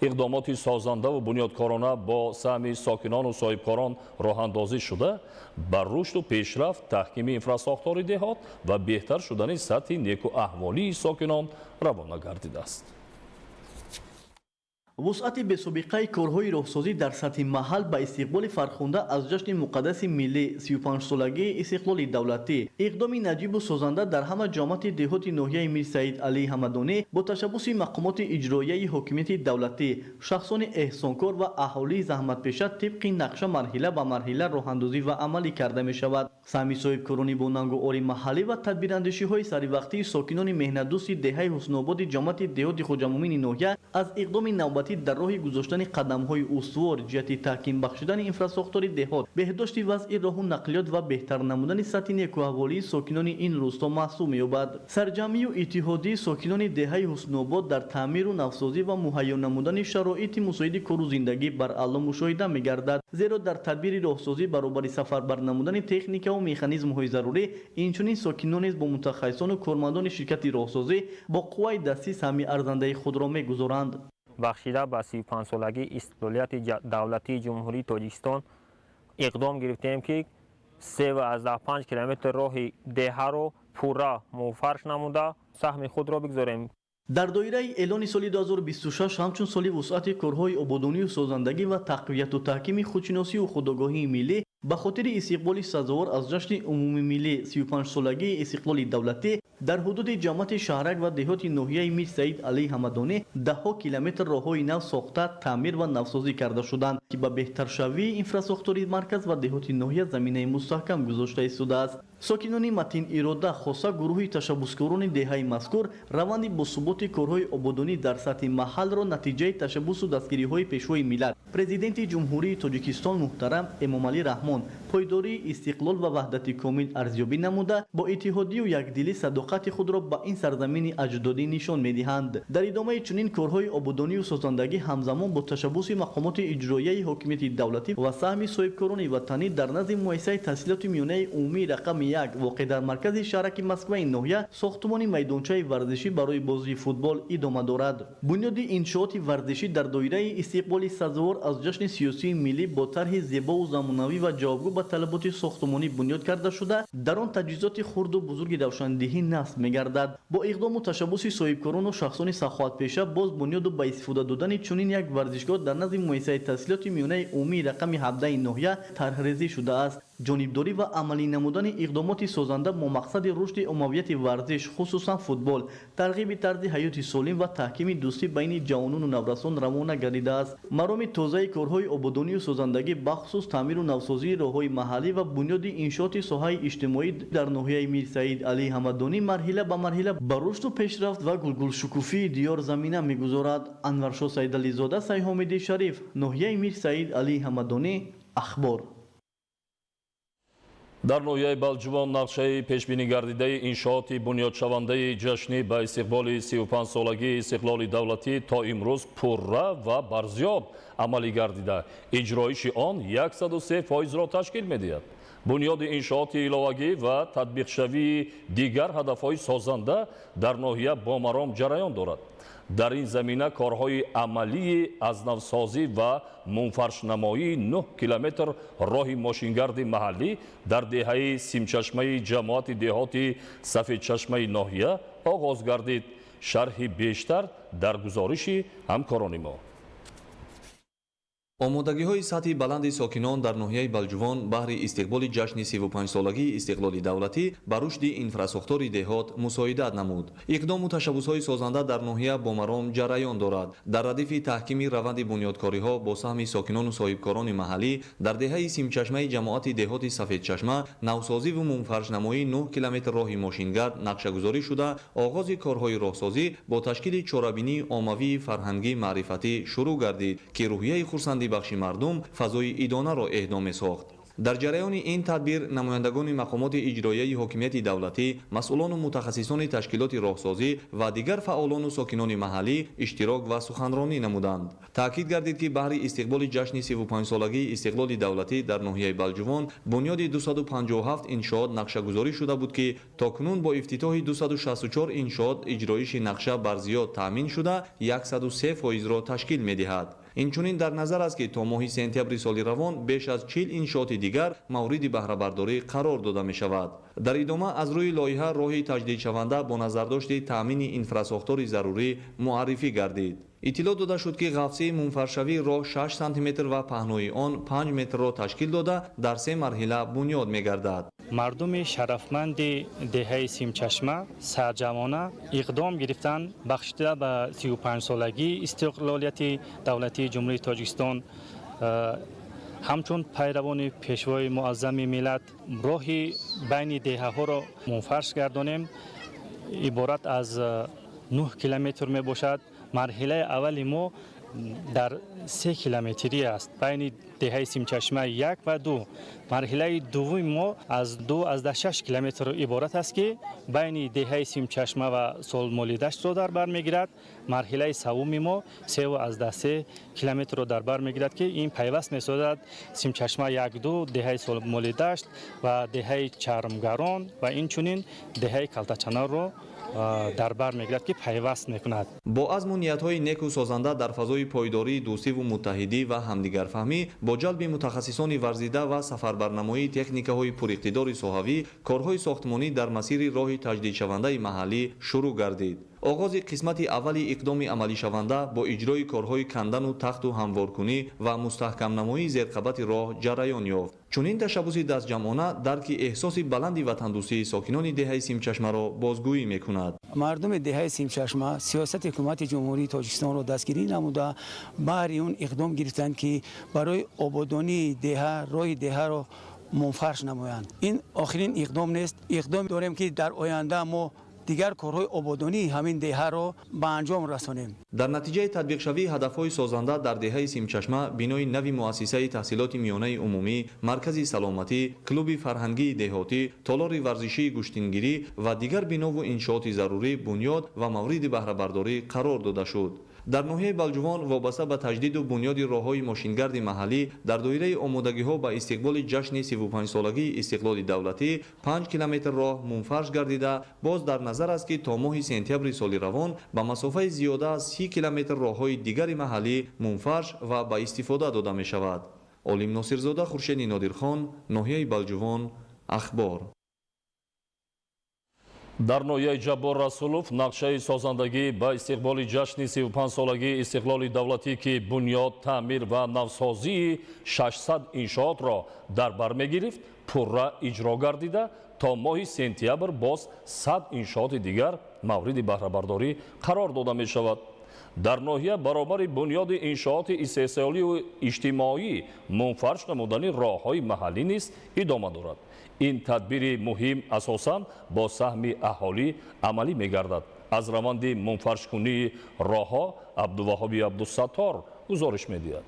Иқдомоти созандаву бунёдкорона бо саҳми сокинону соҳибкорон роҳандозӣ шуда, ба рушду пешрафт, таҳкими инфрасохтори деҳот ва беҳтар шудани сатҳи некуаҳволии сокинон равона гардидааст. Вусъати бесобиқаи корҳои роҳсозӣ дар сатҳи маҳал ба истиқболи фархунда аз ҷашни муқаддаси миллӣ 35-солагии истиқлоли давлатӣ, иқдоми наҷибу созанда дар ҳама ҷамоати деҳоти ноҳияи Мир Саид Алии Ҳамадонӣ бо ташаббуси мақомоти иҷроияи ҳокимияти давлатӣ, шахсони эҳсонкор ва аҳолии заҳматпеша тибқи нақша марҳила ба марҳила роҳандозӣ ва амалӣ карда мешавад. Саҳми соҳибкорони бо нангу ори маҳаллӣ ва тадбирандешиҳои саривақтии сокинони меҳнатдӯсти деҳаи Ҳусноободи ҷамоати деҳоти Хоҷамумини ноҳия аз иқдоми навбатӣ дар роҳи гузоштани қадамҳои устувор ҷиҳати таҳким бахшидани инфрасохтори деҳот, беҳдошти вазъи роҳу нақлиёт ва беҳтар намудани сатҳи некуаҳволии сокинони ин рӯсто маҳсуб меёбад. Сарҷамъию иттиҳодии сокинони деҳаи Ҳуснообод дар таъмиру навсозӣ ва муҳайё намудани шароити мусоиди кору зиндагӣ баръало мушоҳида мегардад, зеро дар тадбири роҳсозӣ баробари сафарбар намудани техникаву механизмҳои зарурӣ, инчунин сокинон низ бо мутахассисону кормандони ширкати роҳсозӣ бо қувваи дастӣ саҳми арзандаи худро мегузоранд. Бахшида ба 35-солагии истиқлолияти давлатии Ҷумҳурии Тоҷикистон иқдом гирифтем, ки 3,5 километр роҳи деҳаро пурра муфарш намуда саҳми худро бигзорем. Дар доираи эълони соли 2026 ҳамчун соли вусъати корҳои ободонию созандагӣ ва тақвияту таҳкими худшиносию худогоҳии миллӣ ба хотири истиқболи сазовор аз ҷашни умумимиллӣ 35-солагии истиқлоли давлатӣ дар ҳудуди ҷамоати шаҳрак ва деҳоти ноҳияи Мир Саид Алии Ҳамадонӣ даҳҳо километр роҳҳои нав сохта, таъмир ва навсозӣ карда шуданд, ки ба беҳтаршавии инфрасохтори марказ ва деҳоти ноҳия заминаи мустаҳкам гузошта истодааст. Сокинони матинирода, хоса гурӯҳи ташаббускорони деҳаи мазкур, раванди босуботи корҳои ободонӣ дар сатҳи маҳалро натиҷаи ташаббусу дастгириҳои Пешвои миллат, Президенти Ҷумҳурии Тоҷикистон муҳтарам Эмомалӣ Раҳмон, пойдории истиқлол ва ваҳдати комил арзёбӣ намуда, бо иттиҳодию якдилӣ садоқати худро ба ин сарзамини аҷдодӣ нишон медиҳанд. Дар идомаи чунин корҳои ободонию созандагӣ ҳамзамон бо ташаббуси мақомоти иҷроияи ҳокимияти давлатӣ ва саҳми соҳибкорони ватанӣ дар назди муассисаи таҳсилоти миёнаи умумии рақами 1 воқеъ дар маркази шаҳраки Москваи ноҳия сохтмони майдончаи варзишӣ барои бозии футбол идома дорад. Бунёди иншооти варзишӣ дар доираи истиқболи сазовор аз ҷашни сиёсии миллӣ бо тарҳи зебову замонавӣ ва ҷавобгӯ ба талаботи сохтмонӣ бунёд карда шуда, дар он таҷҳизоти хурду бузурги равшандиҳӣ насб мегардад. Бо иқдому ташаббуси соҳибкорону шахсони саховатпеша боз бунёду ба истифода додани чунин як варзишгоҳ дар назди муассисаи таҳсилоти миёнаи умумии рақами 17 ноҳия тарҳрезӣ шудааст. Ҷонибдорӣ ва амалӣ намудани иқдомоти созанда бо мақсади рушди оммавияти варзиш, хусусан футбол, тарғиби тарзи ҳаёти солим ва таҳкими дӯстӣ байни ҷавонону наврасон равона гардидааст. Мароми тозаи корҳои ободонию созандагӣ, бахусус таъмиру навсозии роҳҳои маҳаллӣ ва бунёди иншооти соҳаи иҷтимоӣ дар ноҳияи Мирсаид Алӣ Ҳамадонӣ марҳила ба марҳила ба рушду пешрафт ва гулгулшукуфии диёр замина мегузорад. Анваршо Саидализода, Сайҳомиди Шариф, ноҳияи Мирсаид Алӣ Ҳамадонӣ, Ахбор. Дар ноҳияи Балҷувон нақшаи пешбинигардидаи иншооти бунёдшавандаи ҷашнӣ ба истиқболи 35-солагии истиқлоли давлатӣ то имрӯз пурра ва барзиёд амалӣ гардида, иҷроиши он 103%-ро ташкил медиҳад. Бунёди иншооти иловагӣ ва татбиқшавии дигар ҳадафҳои созанда дар ноҳия бо маром ҷараён дорад. Дар ин замина корҳои амалии азнавсозӣ ва мунфаршнамоии 9 километр роҳи мошингарди маҳаллӣ дар деҳаи Симчашмаи ҷамоати деҳоти Сафедчашмаи ноҳия оғоз гардид. Шарҳи бештар дар гузориши ҳамкорони мо. Омодагиҳои сатҳи баланди сокинон дар ноҳияи Балҷувон баҳри истиқболи ҷашни 35-солагии истиқлоли давлатӣ ба рушди инфрасохтори деҳот мусоидат намуд. Иқдому ташаббусҳои созанда дар ноҳия бо маром ҷараён дорад. Дар радифи таҳкими раванди бунёдкориҳо бо саҳми сокинону соҳибкорони маҳаллӣ дар деҳаи Симчашмаи ҷамоати деҳоти Сафедчашма навсозиву мунфаршнамоии 9 километр роҳи мошингард нақшагузорӣ шуда, оғози корҳои роҳсозӣ бо ташкили чорабинии оммавии фарҳангӣ маърифатӣ шурӯъ гардид, ки рӯҳияи хурсандӣ бахши мардум фазои идонаро эҳдо месохт. Дар ҷараёни ин тадбир намояндагони мақомоти иҷроияи ҳокимияти давлатӣ, масъулону мутахассисони ташкилоти роҳсозӣ ва дигар фаъолону сокинони маҳаллӣ иштирок ва суханронӣ намуданд. Таъкид гардид, ки баҳри истиқболи ҷашни 35-солагии истиқлоли давлатӣ дар ноҳияи Балҷувон бунёди 257 иншоот нақшагузорӣ шуда буд, ки то кунун бо ифтитоҳи 264 иншоот иҷроиши нақша барзиёд таъмин шуда, 103%-ро ташкил медиҳад. Инчунин дар назар аст, ки то моҳи сентябри соли равон беш аз 40 иншооти дигар мавриди баҳрабардорӣ қарор дода мешавад. Дар идома аз рӯи лоиҳа роҳи таҷдидшаванда бо назардошти таъмини инфрасохтори зарурӣ муаррифӣ гардид. Иттилоъ дода шуд, ки ғафсии мунфаршавии роҳ 6 сантиметр ва паҳнои он 5 метрро ташкил дода, дар се марҳила бунёд мегардад. Мардуми шарафманди деҳаи Симчашма сарҷамона иқдом гирифтанд, бахшида ба 35-солагии истиқлолияти давлатии Ҷумҳурии Тоҷикистон, ҳамчун пайравони пешвои муаззами миллат роҳи байни деҳаҳоро мунфарш гардонем. Иборат аз 9 километр мебошад. Марҳилаи аввали мо дар 3 километрӣ аст байни деҳаи Симчашма 1 ва 2. Марҳилаи дуввуми мо аз 2,6 километр иборат аст, ки байни деҳаи Симчашма ва Солмолидаштро дар бар мегирад. Марҳилаи севуми мо 3,3 километрро дар бар мегирад, ки ин пайваст месозад Симчашма 1-2, деҳаи Солмолидашт ва деҳаи Чармгарон ва инчунин деҳаи Калтачанорро дар бар мегирад, ки пайваст мекунад. Бо азму ниятҳои неку созанда дар фазои пойдории дӯстиву муттаҳидӣ ва ҳамдигарфаҳмӣ бо ҷалби мутахассисони варзида ва сафарбарнамоии техникаҳои пуриқтидори соҳавӣ корҳои сохтмонӣ дар масири роҳи таҷдидшавандаи маҳаллӣ шурӯъ гардид. Оғози қисмати аввали иқдоми амалишаванда бо иҷрои корҳои кандану тахту ҳамворкунӣ ва мустаҳкамнамоии зерқабати роҳ ҷараён ёфт. Чунин ташаббуси дастҷамъона дарки эҳсоси баланди ватандӯстии сокинони деҳаи Симчашмаро бозгӯӣ мекунад. Мардуми деҳаи Симчашма сиёсати ҳукумати Ҷумҳурии Тоҷикистонро дастгирӣ намуда, баҳри он иқдом гирифтанд, ки барои ободонии деҳа роҳи деҳаро мунфарш намоянд. Ин охирин иқдом нест. Иқдом дорем, ки дар оянда мо дигар корҳои ободонии ҳамин деҳаро ба анҷом расонем. Дар натиҷаи татбиқшавии ҳадафҳои созанда дар деҳаи Симчашма бинои нави муассисаи таҳсилоти миёнаи умумӣ, маркази саломатӣ, клуби фарҳангии деҳотӣ, толори варзишии гӯштингирӣ ва дигар бинову иншооти зарурӣ бунёд ва мавриди баҳрабардорӣ қарор дода шуд. Дар ноҳияи Балҷувон вобаста ба таҷдиду бунёди роҳҳои мошингарди маҳаллӣ дар доираи омодагиҳо ба истиқболи ҷашни 35-солагии истиқлоли давлатӣ 5 километр роҳ мунфарш гардида, боз дар назар аст, ки то моҳи сентябри соли равон ба масофаи зиёда аз 30 километр роҳҳои дигари маҳаллӣ мунфарш ва ба истифода дода мешавад. Олим Носирзода, Хуршеди Нодирхон, ноҳияи Балҷувон, Ахбор. Дар ноҳияи Ҷаббор Расулов нақшаи созандагӣ ба истиқболи ҷашни 35-солагии истиқлоли давлатӣ, ки бунёд, таъмир ва навсозии 600 иншоотро дар бар мегирифт, пурра иҷро гардида, то моҳи сентябр боз 100 иншооти дигар мавриди баҳрабардорӣ қарор дода мешавад. Дар ноҳия баробари бунёди иншооти истеҳсолию иҷтимоӣ мунфарш намудани роҳҳои маҳаллӣ низ идома дорад. Ин тадбири муҳим асосан бо саҳми аҳолӣ амалӣ мегардад. Аз раванди мунфаршкунии роҳҳо Абдуваҳоби Абдусаттор гузориш медиҳад.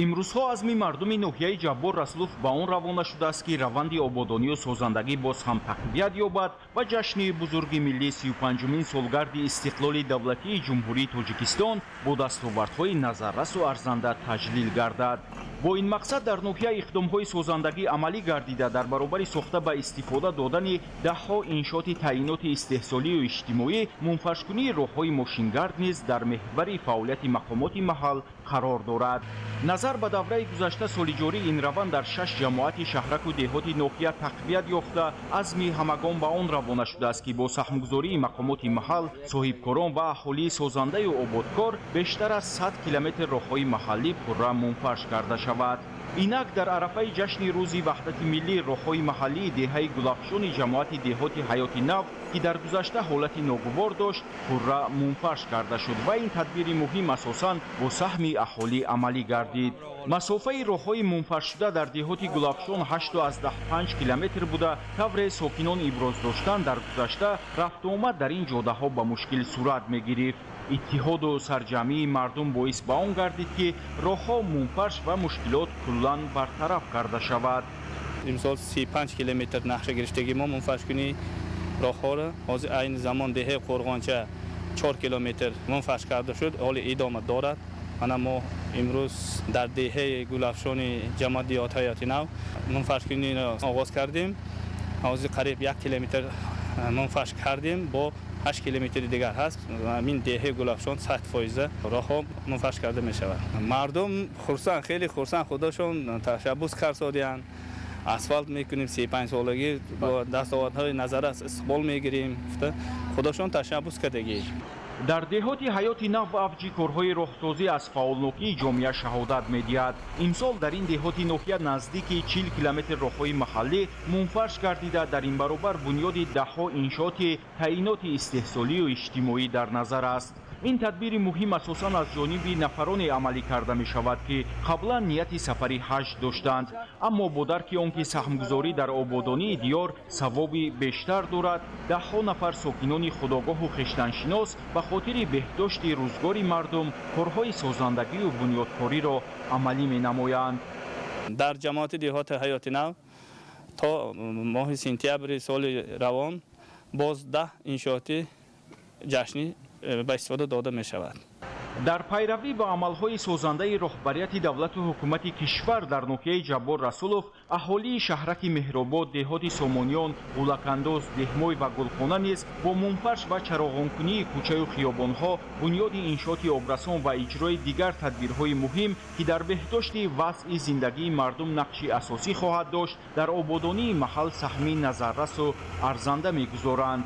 Имрӯзҳо азми мардуми ноҳияи Ҷаббор Расулов ба он равона шудааст, ки раванди ободонию созандагӣ боз ҳам тақвият ёбад ва ҷашни бузурги миллӣ, 35-умин солгарди истиқлоли давлатии Ҷумҳурии Тоҷикистон бо дастовардҳои назаррасу арзанда таҷлил гардад. Бо ин мақсад дар ноҳия иқдомҳои созандагӣ амалӣ гардида, дар баробари сохта ба истифода додани даҳҳо иншооти таъиноти истеҳсолию иҷтимоӣ, мунфаршкунии роҳҳои мошингард низ дар меҳвари фаъолияти мақомоти маҳал қарор дорад. Назар ба давраи гузашта, соли ҷорӣ ин раванд дар шаш ҷамоати шаҳраку деҳоти ноҳия тақвият ёфта, азми ҳамагон ба он равона шудааст, ки бо саҳмгузории мақомоти маҳал, соҳибкорон ва аҳолии созандаю ободкор бештар аз 100 километр роҳҳои маҳаллӣ пурра мунфарш карда шавад. Инак, дар арафаи ҷашни рӯзи ваҳдати миллӣ роҳҳои маҳаллии деҳаи Гулафшони ҷамоати деҳоти Ҳаёти Нав, ки дар гузашта ҳолати ногувор дошт, пурра мунфарш карда шуд ва ин тадбири муҳим асосан бо саҳми аҳолӣ амалӣ гардид. Масофаи роҳҳои мунфаршшуда дар деҳоти Гулафшон 8,5 километр буда, тавре сокинон иброз доштанд, дар гузашта рафтуомад дар ин ҷодаҳо ба мушкил сурат мегирифт. Иттиҳоду сарҷамъии мардум боис ба он гардид, ки роҳҳо мунфарш ва мушкилот куллан бартараф карда шавад. Имсол 35 километр нақша гирифтагӣ мо мунфаршкунии роҳҳоро. Ҳозир айни замон деҳаи Қӯрғонча 4 километр мунфарш карда шуд, ҳоле идома дорад. Мана мо имрӯз дар деҳаи Гулафшони ҷамоати деҳоти Ҳаёти Нав мунфаршкуниро оғоз кардем. Ҳозир қариб 1 километр мунфарш кардем, бо 8 километри дигар ҳаст. Ин деҳаи Гулафшон 100% роҳҳо мунфарш карда мешавад. Мардум хурсанд, хеле хурсанд, худашон ташаббус карсодиянд. Асфалт мекунем, 35-солагӣ бо дастовардҳои назаррас истиқбол мегирем, худашон ташаббус кардагӣ. Дар деҳоти Ҳаёти Нав авҷи корҳои роҳсозӣ аз фаъолнокии ҷомеа шаҳодат медиҳад. Имсол дар ин деҳоти ноҳия наздики 40 километр роҳҳои маҳаллӣ мунфарш гардида, дар ин баробар бунёди даҳҳо иншооти таъиноти истеҳсолию иҷтимоӣ дар назар аст. Ин тадбири муҳим асосан аз ҷониби нафароне амалӣ карда мешавад, ки қаблан нияти сафари ҳаҷ доштанд, аммо бо дарки он ки саҳмгузорӣ дар ободонии диёр савоби бештар дорад, даҳҳо нафар сокинони худогоҳу хештаншинос ба хотири беҳдошти рӯзгори мардум корҳои созандагию бунёдкориро амалӣ менамоянд. Дар ҷамоати деҳоти Ҳаёти Нав то моҳи сентябри соли равон боз 10 иншооти ҷашнӣ ба истифода дода мешавад. Дар пайравӣ ба амалҳои созандаи роҳбарияти давлату ҳукумати кишвар дар ноҳияи Ҷаббор Расулов аҳолии шаҳраки Меҳробод, деҳоти Сомониён, Ғулакандоз, Деҳмой ва Гулхона низ бо мунфарш ва чароғонкунии кӯчаю хиёбонҳо, бунёди иншооти обрасон ва иҷрои дигар тадбирҳои муҳим, ки дар беҳдошти вазъи зиндагии мардум нақши асосӣ хоҳад дошт, дар ободонии маҳал саҳми назаррасу арзанда мегузоранд.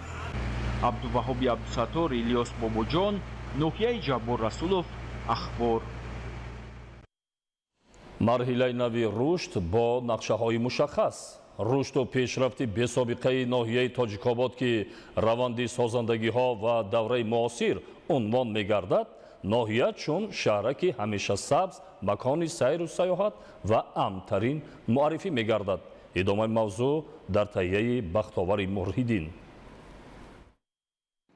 Абдуваҳоби Абдусаттор, Илёс Бобоҷон, ноҳияи Ҷаббор Расулов, Ахбор. Марҳилаи нави рушд бо нақшаҳои мушаххас. Рушду пешрафти бесобиқаи ноҳияи Тоҷикобод, ки раванди созандагиҳо ва давраи муосир унвон мегардад, ноҳия чун шаҳраки ҳамеша сабз, макони сайру сайёҳат ва амнтарин муаррифӣ мегардад. Идомаи мавзӯъ дар таҳияи Бахтовари Мурҳиддин.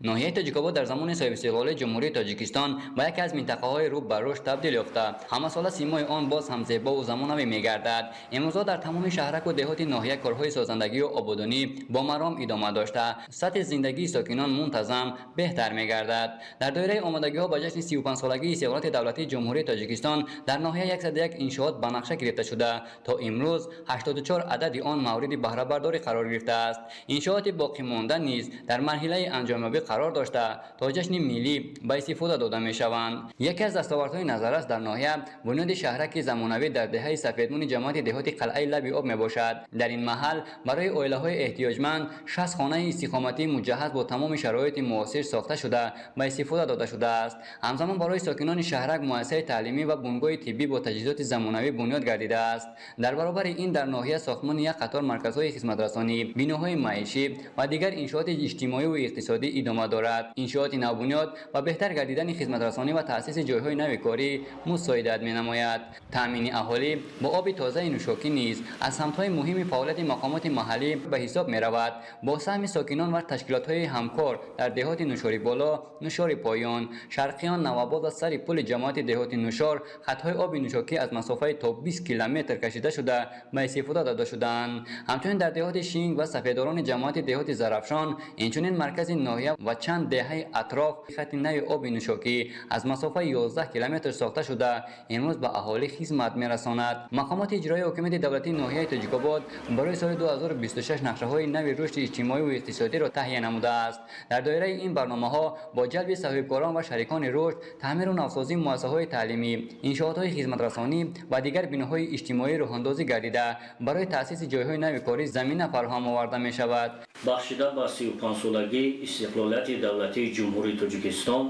Ноҳияи Тоҷикобод дар замони соҳибистиқлолии Ҷумҳурии Тоҷикистон ба яке аз минтақаҳои рӯ ба рушд табдил ёфта, ҳамасола симои он боз ҳам зебову замонавӣ мегардад. Имрӯзҳо дар тамоми шаҳраку деҳоти ноҳия корҳои созандагию ободонӣ бо маром идома дошта, сатҳи зиндагии сокинон мунтазам беҳтар мегардад. Дар доираи омодагиҳо ба ҷашни 35-солагии истиқлолияти давлатии Ҷумҳурии Тоҷикистон дар ноҳия 101 иншоот ба нақша гирифта шуда, то имрӯз 84 адади он мавриди баҳрабардорӣ қарор гирифтааст. Иншооти боқимонда низ дар марҳилаи анҷомёбӣ қарор дошта, то ҷашни миллӣ ба истифода дода мешаванд. Яке аз дастовардҳои назаррас дар ноҳия бунёди шаҳраки замонавӣ дар деҳаи Сафедмуни ҷамоати деҳоти Қалъаи Лаби Об мебошад. Дар ин маҳал барои оилаҳои эҳтиёҷманд 60 хонаи истиқоматӣ муҷаҳҳаз бо тамоми шароити муосир сохта шуда ба истифода дода шудааст. Ҳамзамон барои сокинони шаҳрак муассисаи таълимӣ ва бунгоҳи тиббӣ бо таҷҳизоти замонавӣ бунёд гардидааст. Дар баробари ин дар ноҳия сохтмони як қатор марказҳои хизматрасонӣ, биноҳои маишӣ ва дигар иншооти иҷтимоӣ ва иқтисодӣ идома дорад. Иншооти навбунёд ва беҳтар гардидани хизматрасонӣ ва таъсиси ҷойҳои нави корӣ мусоидат менамояд. Таъмини аҳолӣ бо оби тозаи нӯшокӣ низ аз самтҳои муҳими фаъолияти мақомоти маҳаллӣ ба ҳисоб меравад. Бо саҳми сокинон ва ташкилотҳои ҳамкор дар деҳоти Нушори Боло, Нушори Поён, Шарқиён, Навобод ва сари пули ҷамоати деҳоти Нушор хатҳои оби нӯшокӣ аз масофаи то 20 километр кашида шуда ба истифода дода шудаанд. Ҳамчунин дар деҳоти Шинг ва Сафедорони ҷамоати деҳоти Зарафшон, инчунин маркази ноҳия ва чанд деҳаи атроф хати нави оби нӯшокӣ аз масофаи 11 километр сохта шуда имрӯз ба аҳолӣ хизмат мерасонад. Мақомоти иҷроии ҳокимияти давлатии ноҳияи Тоҷикобод барои соли 2026 нақшаҳои нави рушди иҷтимоӣ ва иқтисодиро таҳия намудааст. Дар доираи ин барномаҳо бо ҷалби соҳибкорон ва шарикони рушд, таъмиру навсозии муассисаҳои таълимӣ, иншоотҳои хизматрасонӣ ва дигар биноҳои иҷтимоӣ роҳандозӣ гардида барои таъсиси ҷойҳои нави корӣ замина фароҳам оварда мешавад. Бахшида ба 35-солагии истиқлолияти давлатии Ҷумҳурии Тоҷикистон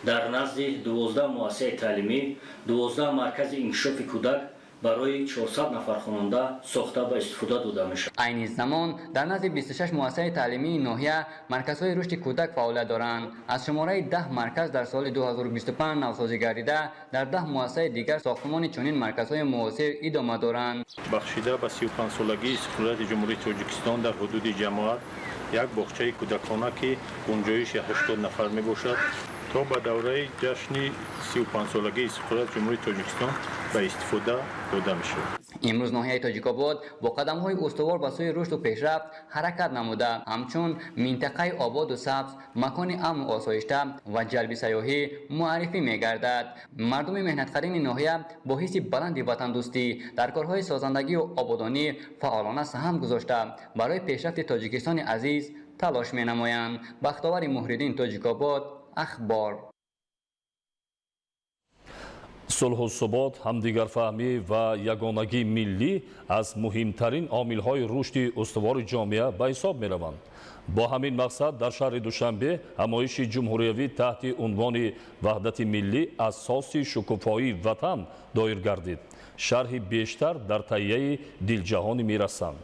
дар назди 12 муассисаи таълимӣ, 12 маркази инкишофи кӯдак барои 400 нафар хонанда сохта ба истифода дода мешавад. Айни замон дар назди 26 муассисаи таълимии ноҳия марказҳои рушди кӯдак фаъолият доранд. Аз шумораи 10 марказ дар соли 2025 навсозӣ гардида, дар 10 муассисаи дигар сохтмони чунин марказҳои муосир идома доранд. Бахшида ба 35-солагии истиқлолияти Ҷумҳурии Тоҷикистон дар ҳудуди ҷамоат як боғчаи кӯдакона, ки гунҷоиши 80 нафар мебошад, то ба давраи ҷашни 35-солагии истиқлолияти Ҷумҳурии Тоҷикистон ба истифода дода мешавад. Имрӯз ноҳияи Тоҷикобод бо қадамҳои устувор ба сӯи рушду пешрафт ҳаракат намуда, ҳамчун минтақаи ободу сабз, макони амну осоишта ва ҷалби сайёҳӣ муаррифӣ мегардад. Мардуми меҳнатқарини ноҳия бо ҳисси баланди ватандӯстӣ дар корҳои созандагию ободонӣ фаъолона саҳм гузошта, барои пешрафти Тоҷикистони азиз талош менамоянд. Бахтовари Муҳриддин, Тоҷикобод, Ахбор. Сулҳу субот, ҳамдигарфаҳмӣ ва ягонагии миллӣ аз муҳимтарин омилҳои рушди устувори ҷомеа ба ҳисоб мераванд. Бо ҳамин мақсад дар шаҳри Душанбе ҳамоиши ҷумҳуриявӣ таҳти унвони «Ваҳдати миллӣ асоси шукуфоии ватан» доир гардид. Шарҳи бештар дар таҳияи Дилҷаҳони Мирасан.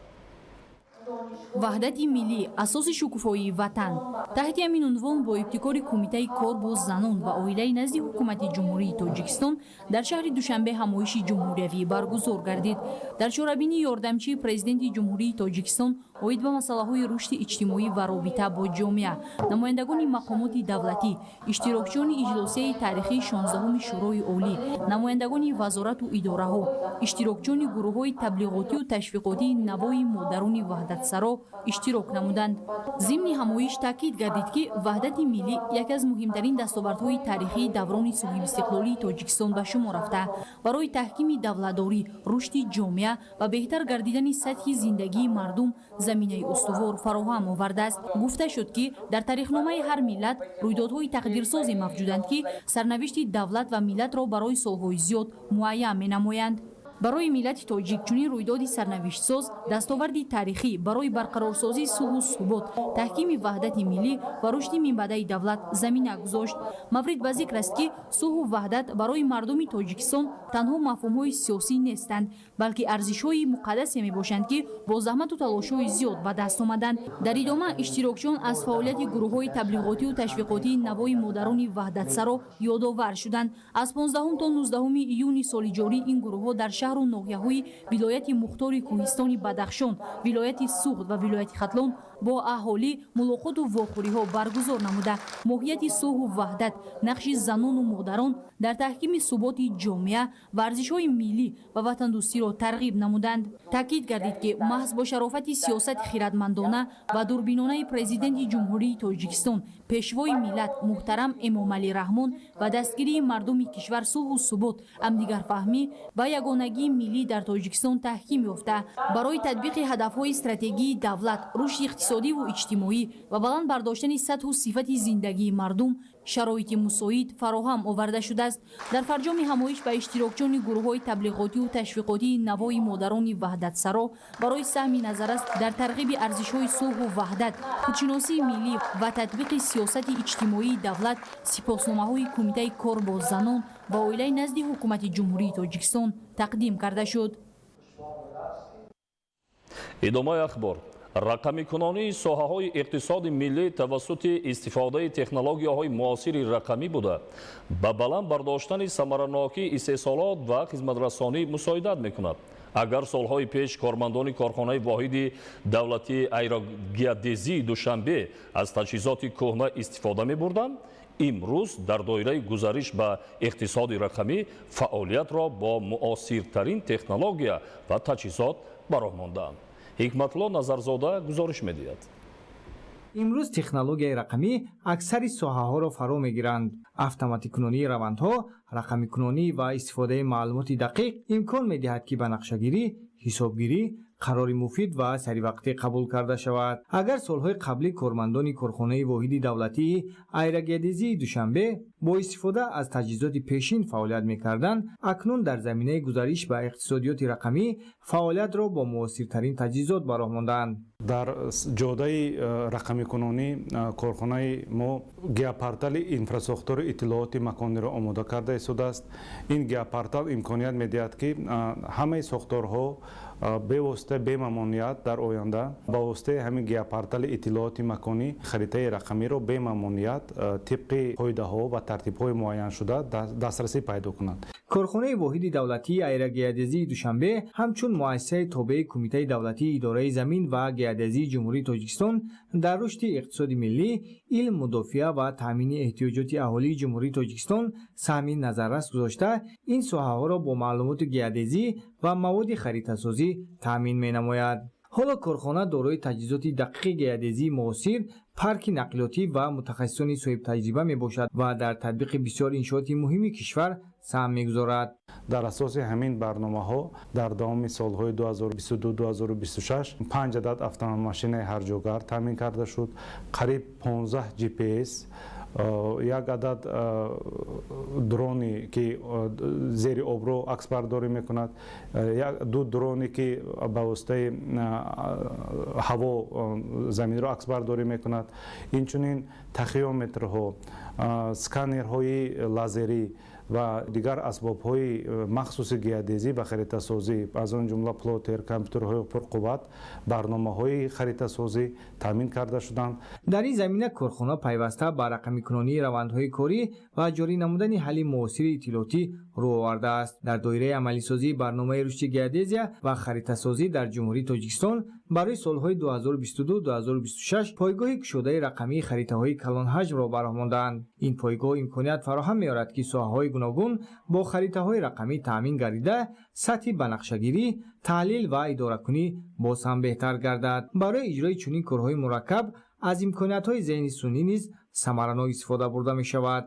Ваҳдати миллӣ асоси шукуфоии ватан. Таҳти ҳамин унвон бо ибтикори Кумитаи кор бо занон ва оилаи назди Ҳукумати Ҷумҳурии Тоҷикистон дар шаҳри Душанбе ҳамоиши ҷумҳуриявӣ баргузор гардид. Дар чорабинӣ ёрдамчии Президенти Ҷумҳурии Тоҷикистон оид ба масъалаҳои рушди иҷтимоӣ ва робита бо ҷомеа, намояндагони мақомоти давлатӣ, иштирокчиёни иҷлосияи таърихии 16-уми Шӯрои Олӣ, намояндагони вазорату идораҳо, иштирокчиёни гурӯҳҳои таблиғотию ташвиқотии Навои модарони ваҳдатсаро иштирок намуданд. Зимни ҳамоиш таъкид гардид, ки ваҳдати миллӣ яке аз муҳимтарин дастовардҳои таърихии даврони соҳибистиқлолии Тоҷикистон ба шумор рафта, барои таҳкими давлатдорӣ, рушди ҷомеа ва беҳтар гардидани сатҳи зиндагии мардум заминаи устувор фароҳам овардааст. Гуфта шуд, ки дар таърихномаи ҳар миллат рӯйдодҳои тақдирсозе мавҷуданд, ки сарнавишти давлат ва миллатро барои солҳои зиёд муайян менамоянд. Барои миллати тоҷик чунин рӯйдоди сарнавиштсоз дастоварди таърихӣ барои барқарорсозии сулҳу субот, таҳкими ваҳдати миллӣ ва рушди минбаъдаи давлат замина гузошт. Маврид ба зикр аст, ки сулҳу ваҳдат барои мардуми Тоҷикистон танҳо мафҳумҳои сиёсӣ нестанд, балки арзишҳои муқаддасе мебошанд, ки бо заҳмату талошҳои зиёд ба даст омаданд. Дар идома иштирокчиён аз фаъолияти гурӯҳҳои таблиғотию ташвиқотии Навои модарони ваҳдатсаро ёдовар шуданд. Аз 15 то 19 июни соли ҷорӣ ин гурӯҳҳо дар шаҳру ноҳияҳои вилояти мухтори Кӯҳистони Бадахшон, вилояти Суғд ва вилояти Хатлон бо аҳолӣ мулоқоту вохӯриҳо баргузор намуда, моҳияти сулҳу ваҳдат, нақши занону модарон дар таҳкими суботи ҷомеа ва арзишҳои миллӣ ва ватандӯстиро тарғиб намуданд. Таъкид гардид, ки маҳз бо шарофати сиёсати хиратмандона ва дурбинонаи Президенти Ҷумҳурии Тоҷикистон, Пешвои миллат муҳтарам Эмомалӣ Раҳмон ва дастгирии мардуми кишвар сулҳу субот, ҳамдигарфаҳмӣ ва ягонагии миллӣ дар Тоҷикистон таҳким ёфта, барои татбиқи ҳадафҳои стратегии давлат, рушди иқтисодӣ Иқтисодиву иҷтимоӣ ва баланд бардоштани сатҳу сифати зиндагии мардум шароити мусоид фароҳам оварда шудааст. Дар фарҷоми ҳамоиш ба иштирокчиёни гурӯҳҳои таблиғотиву ташвиқотии Навои модарони ваҳдатсаро барои саҳми назаррас дар тарғиби арзишҳои сулҳу ваҳдат, худшиносии миллӣ ва татбиқи сиёсати иҷтимоии давлат сипосномаҳои Кумитаи кор бо занон ва оилаи назди Ҳукумати Ҷумҳурии Тоҷикистон тақдим карда шуд. Идомаи ахбор. Рақамикунонии соҳаҳои иқтисоди миллӣ тавассути истифодаи технологияҳои муосири рақамӣ буда, ба баланд бардоштани самаранокии истеҳсолот ва хизматрасонӣ мусоидат мекунад. Агар солҳои пеш кормандони корхонаи воҳиди давлатии аэрогеодезии Душанбе аз таҷҳизоти кӯҳна истифода мебурданд, имрӯз дар доираи гузариш ба иқтисоди рақамӣ фаъолиятро бо муосиртарин технология ва таҷҳизот ба роҳ мондаанд. Ҳикматулло Назарзода гузориш медиҳад. Имрӯз технологияи рақамӣ аксари соҳаҳоро фаро мегиранд. Автоматикунонии равандҳо, рақамикунонӣ ва истифодаи маълумоти дақиқ имкон медиҳад, ки ба нақшагирӣ, ҳисобгирӣ қарори муфид ва саривақтӣ қабул карда шавад. Агар солҳои қаблӣ кормандони корхонаи воҳиди давлатии аэрогеодезии Душанбе бо истифода аз таҷҳизоти пешин фаъолият мекарданд, акнун дар заминаи гузариш ба иқтисодиёти рақамӣ фаъолиятро бо муосиртарин таҷҳизот ба роҳ мондаанд. Дар ҷодаи рақамикунонӣ корхонаи мо геопортали инфрасохтори иттилооти макониро омода карда истодааст. Ин геопортал имконият медиҳад, ки ҳамаи сохторҳо бевосита, бемамоният дар оянда ба воситаи ҳамин геопортали иттилооти маконӣ харитаи рақамиро бемамоният тибқи қоидаҳо ва тартибҳои муайяншуда дастрасӣ пайдо кунанд. Корхонаи воҳиди давлатии аэрогеодезии Душанбе ҳамчун муассисаи тобеи Кумитаи давлатии идораи замин ва геодезии Ҷумҳурии Тоҷикистон дар рушди иқтисоди миллӣ, илм, мудофиа ва таъмини эҳтиёҷоти аҳолии Ҷумҳурии Тоҷикистон саҳми назаррас гузошта, ин соҳаҳоро бо маълумоти геодезӣ ва маводи харитасозӣ таъмин менамояд. Ҳоло корхона дорои таҷҳизоти дақиқи геодезии муосир, парки нақлиётӣ ва мутахассисони соҳибтаҷриба мебошад ва дар татбиқи бисёр иншооти муҳими кишвар саҳм мегузорад. Дар асоси ҳамин барномаҳо дар давоми солҳои 2022-2026 панҷ адад автомашинаи ҳарҷогар таъмин карда шуд, қариб 15 GPS, як адад дроне, ки зери обро аксбардорӣ мекунад, ду дроне, ки ба воситаи ҳаво заминро аксбардорӣ мекунад, инчунин тахеометрҳо, сканерҳои лазерӣ ва дигар асбобҳои махсуси геодезӣ ва харитасозӣ, аз он ҷумла плотер, компютерҳои пурқувват, барномаҳои харитасозӣ таъмин карда шуданд. Дар ин замина корхона пайваста ба рақамикунонии равандҳои корӣ ва ҷорӣ намудани ҳалли муосири иттилоотӣ рӯ овардааст. Дар доираи амалисозии барномаи рушди геодезия ва харитасозӣ дар Ҷумҳурии Тоҷикистон барои солҳои 2022-2026 пойгоҳи кушодаи рақамии харитаҳои калонҳаҷмро ба роҳ мондаанд. Ин пойгоҳ имконият фароҳам меорад, ки соҳаҳои гуногун бо харитаҳои рақамӣ таъмин гардида, сатҳи банақшагирӣ, таҳлил ва идоракунӣ боз ҳам беҳтар гардад. Барои иҷрои чунин корҳои мураккаб аз имкониятҳои зеҳни сунъӣ низ самаранок истифода бурда мешавад.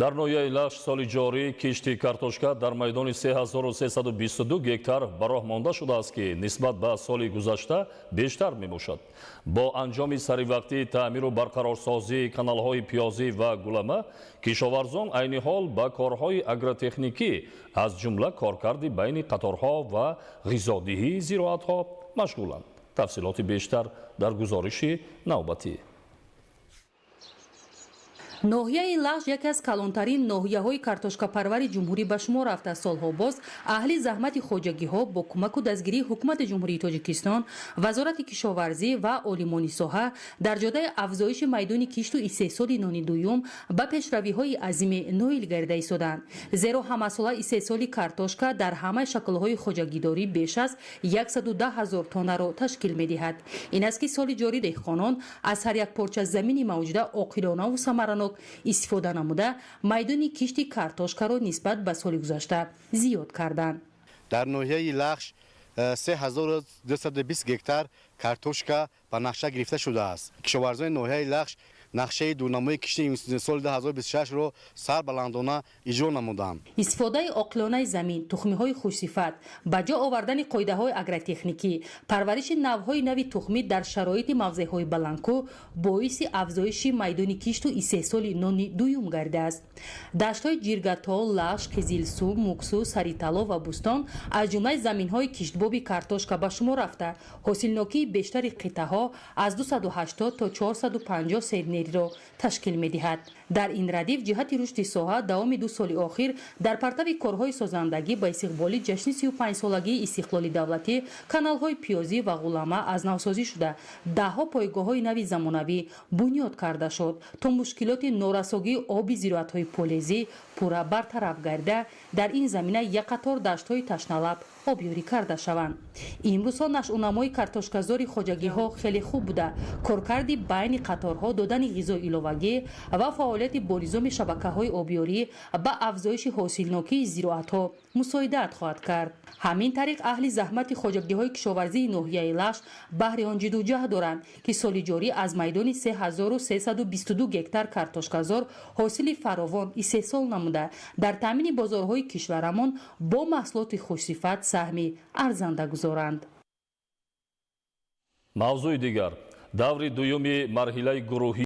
Дар ноҳияи Лахш соли ҷорӣ кишти картошка дар майдони 3322 гектар ба роҳ монда шудааст, ки нисбат ба соли гузашта бештар мебошад. Бо анҷоми саривақтии таъмиру барқарорсозии каналҳои пиёзӣ ва гулама кишоварзон айни ҳол ба корҳои агротехникӣ, аз ҷумла коркарди байни қаторҳо ва ғизодиҳии зироатҳо машғуланд. Тафсилоти бештар дар гузориши навбатӣ. Ноҳияи Лахш яке аз калонтарин ноҳияҳои картошкапарвари ҷумҳурӣ ба шумор рафта. Солҳо боз аҳли заҳмати хоҷагиҳо бо кӯмаку дастгирии Ҳукумати Ҷумҳурии Тоҷикистон, Вазорати кишоварзӣ ва олимони соҳа дар ҷодаи афзоиши майдони кишту истеҳсоли нони дуюм ба пешравиҳои азиме ноил гардида истоданд. Зеро ҳамасола истеҳсоли картошка дар ҳамаи шаклҳои хоҷагидорӣ беш аз 110 ҳазор тоннаро ташкил медиҳад. Ин аст, ки соли ҷорӣ деҳқонон аз ҳар як порча замини мавҷуда оқилонаву самаранок истифода намуда, майдони кишти картошкаро нисбат ба соли гузашта зиёд карданд. Дар ноҳияи Лахш 3220 гектар картошка ба нақша гирифта шудааст. Кишоварзони ноҳияи Лахш Нақшаи дурнамои кишти соли 2026-ро сарбаландона иҷро намуданд. Истифодаи оқилонаи замин, тухмиҳои хушсифат, ба ҷо овардани қоидаҳои агротехникӣ, парвариши навъҳои нави тухмӣ дар шароити мавзеъҳои баландкӯҳ боиси афзоиши майдони кишту истеҳсоли нони дуюм гардидааст. Даштҳои Ҷиргатол, Лахш, Қизилсу, Муксу, Саритало ва Бӯстон аз ҷумлаи заминҳои киштбоби картошка ба шумор рафта, ҳосилнокии бештари қитъаҳо аз 280 то 450 сентнериро ташкил медиҳад. Дар ин радиф ҷиҳати рушди соҳа давоми 2 соли охир дар партави корҳои созандагӣ ба истиқболи ҷашни 35-солагии истиқлоли давлатӣ каналҳои пиёзӣ ва ғулама аз навсозӣ шуда, даҳҳо пойгоҳҳои нави замонавӣ бунёд карда шуд, то мушкилоти норасогии оби зироатҳои полезӣ пурра бартараф гардида, дар ин замина як қатор даштҳои ташналаб обёрӣ карда шаванд. Имрӯзҳо нашъунамои картошказори хоҷагиҳо хеле хуб буда, коркарди байни қаторҳо, додани ғизои иловагӣ ва фаъолияти бонизоми шабакаҳои обёрӣ ба афзоиши ҳосилнокии зироатҳо мусоидат хоҳад кард. Ҳамин тариқ аҳли заҳмати хоҷагиҳои кишоварзии ноҳияи Лахш баҳри он ҷидду ҷаҳд доранд, ки соли ҷорӣ аз майдони 3322 гектар картошказор ҳосили фаровон истеҳсол намуда, дар таъмини бозорҳои кишварамон бо маҳсулоти хушсифат саҳми арзанда гузоранд. Мавзӯи дигар: даври дуюми марҳилаи гурӯҳӣ.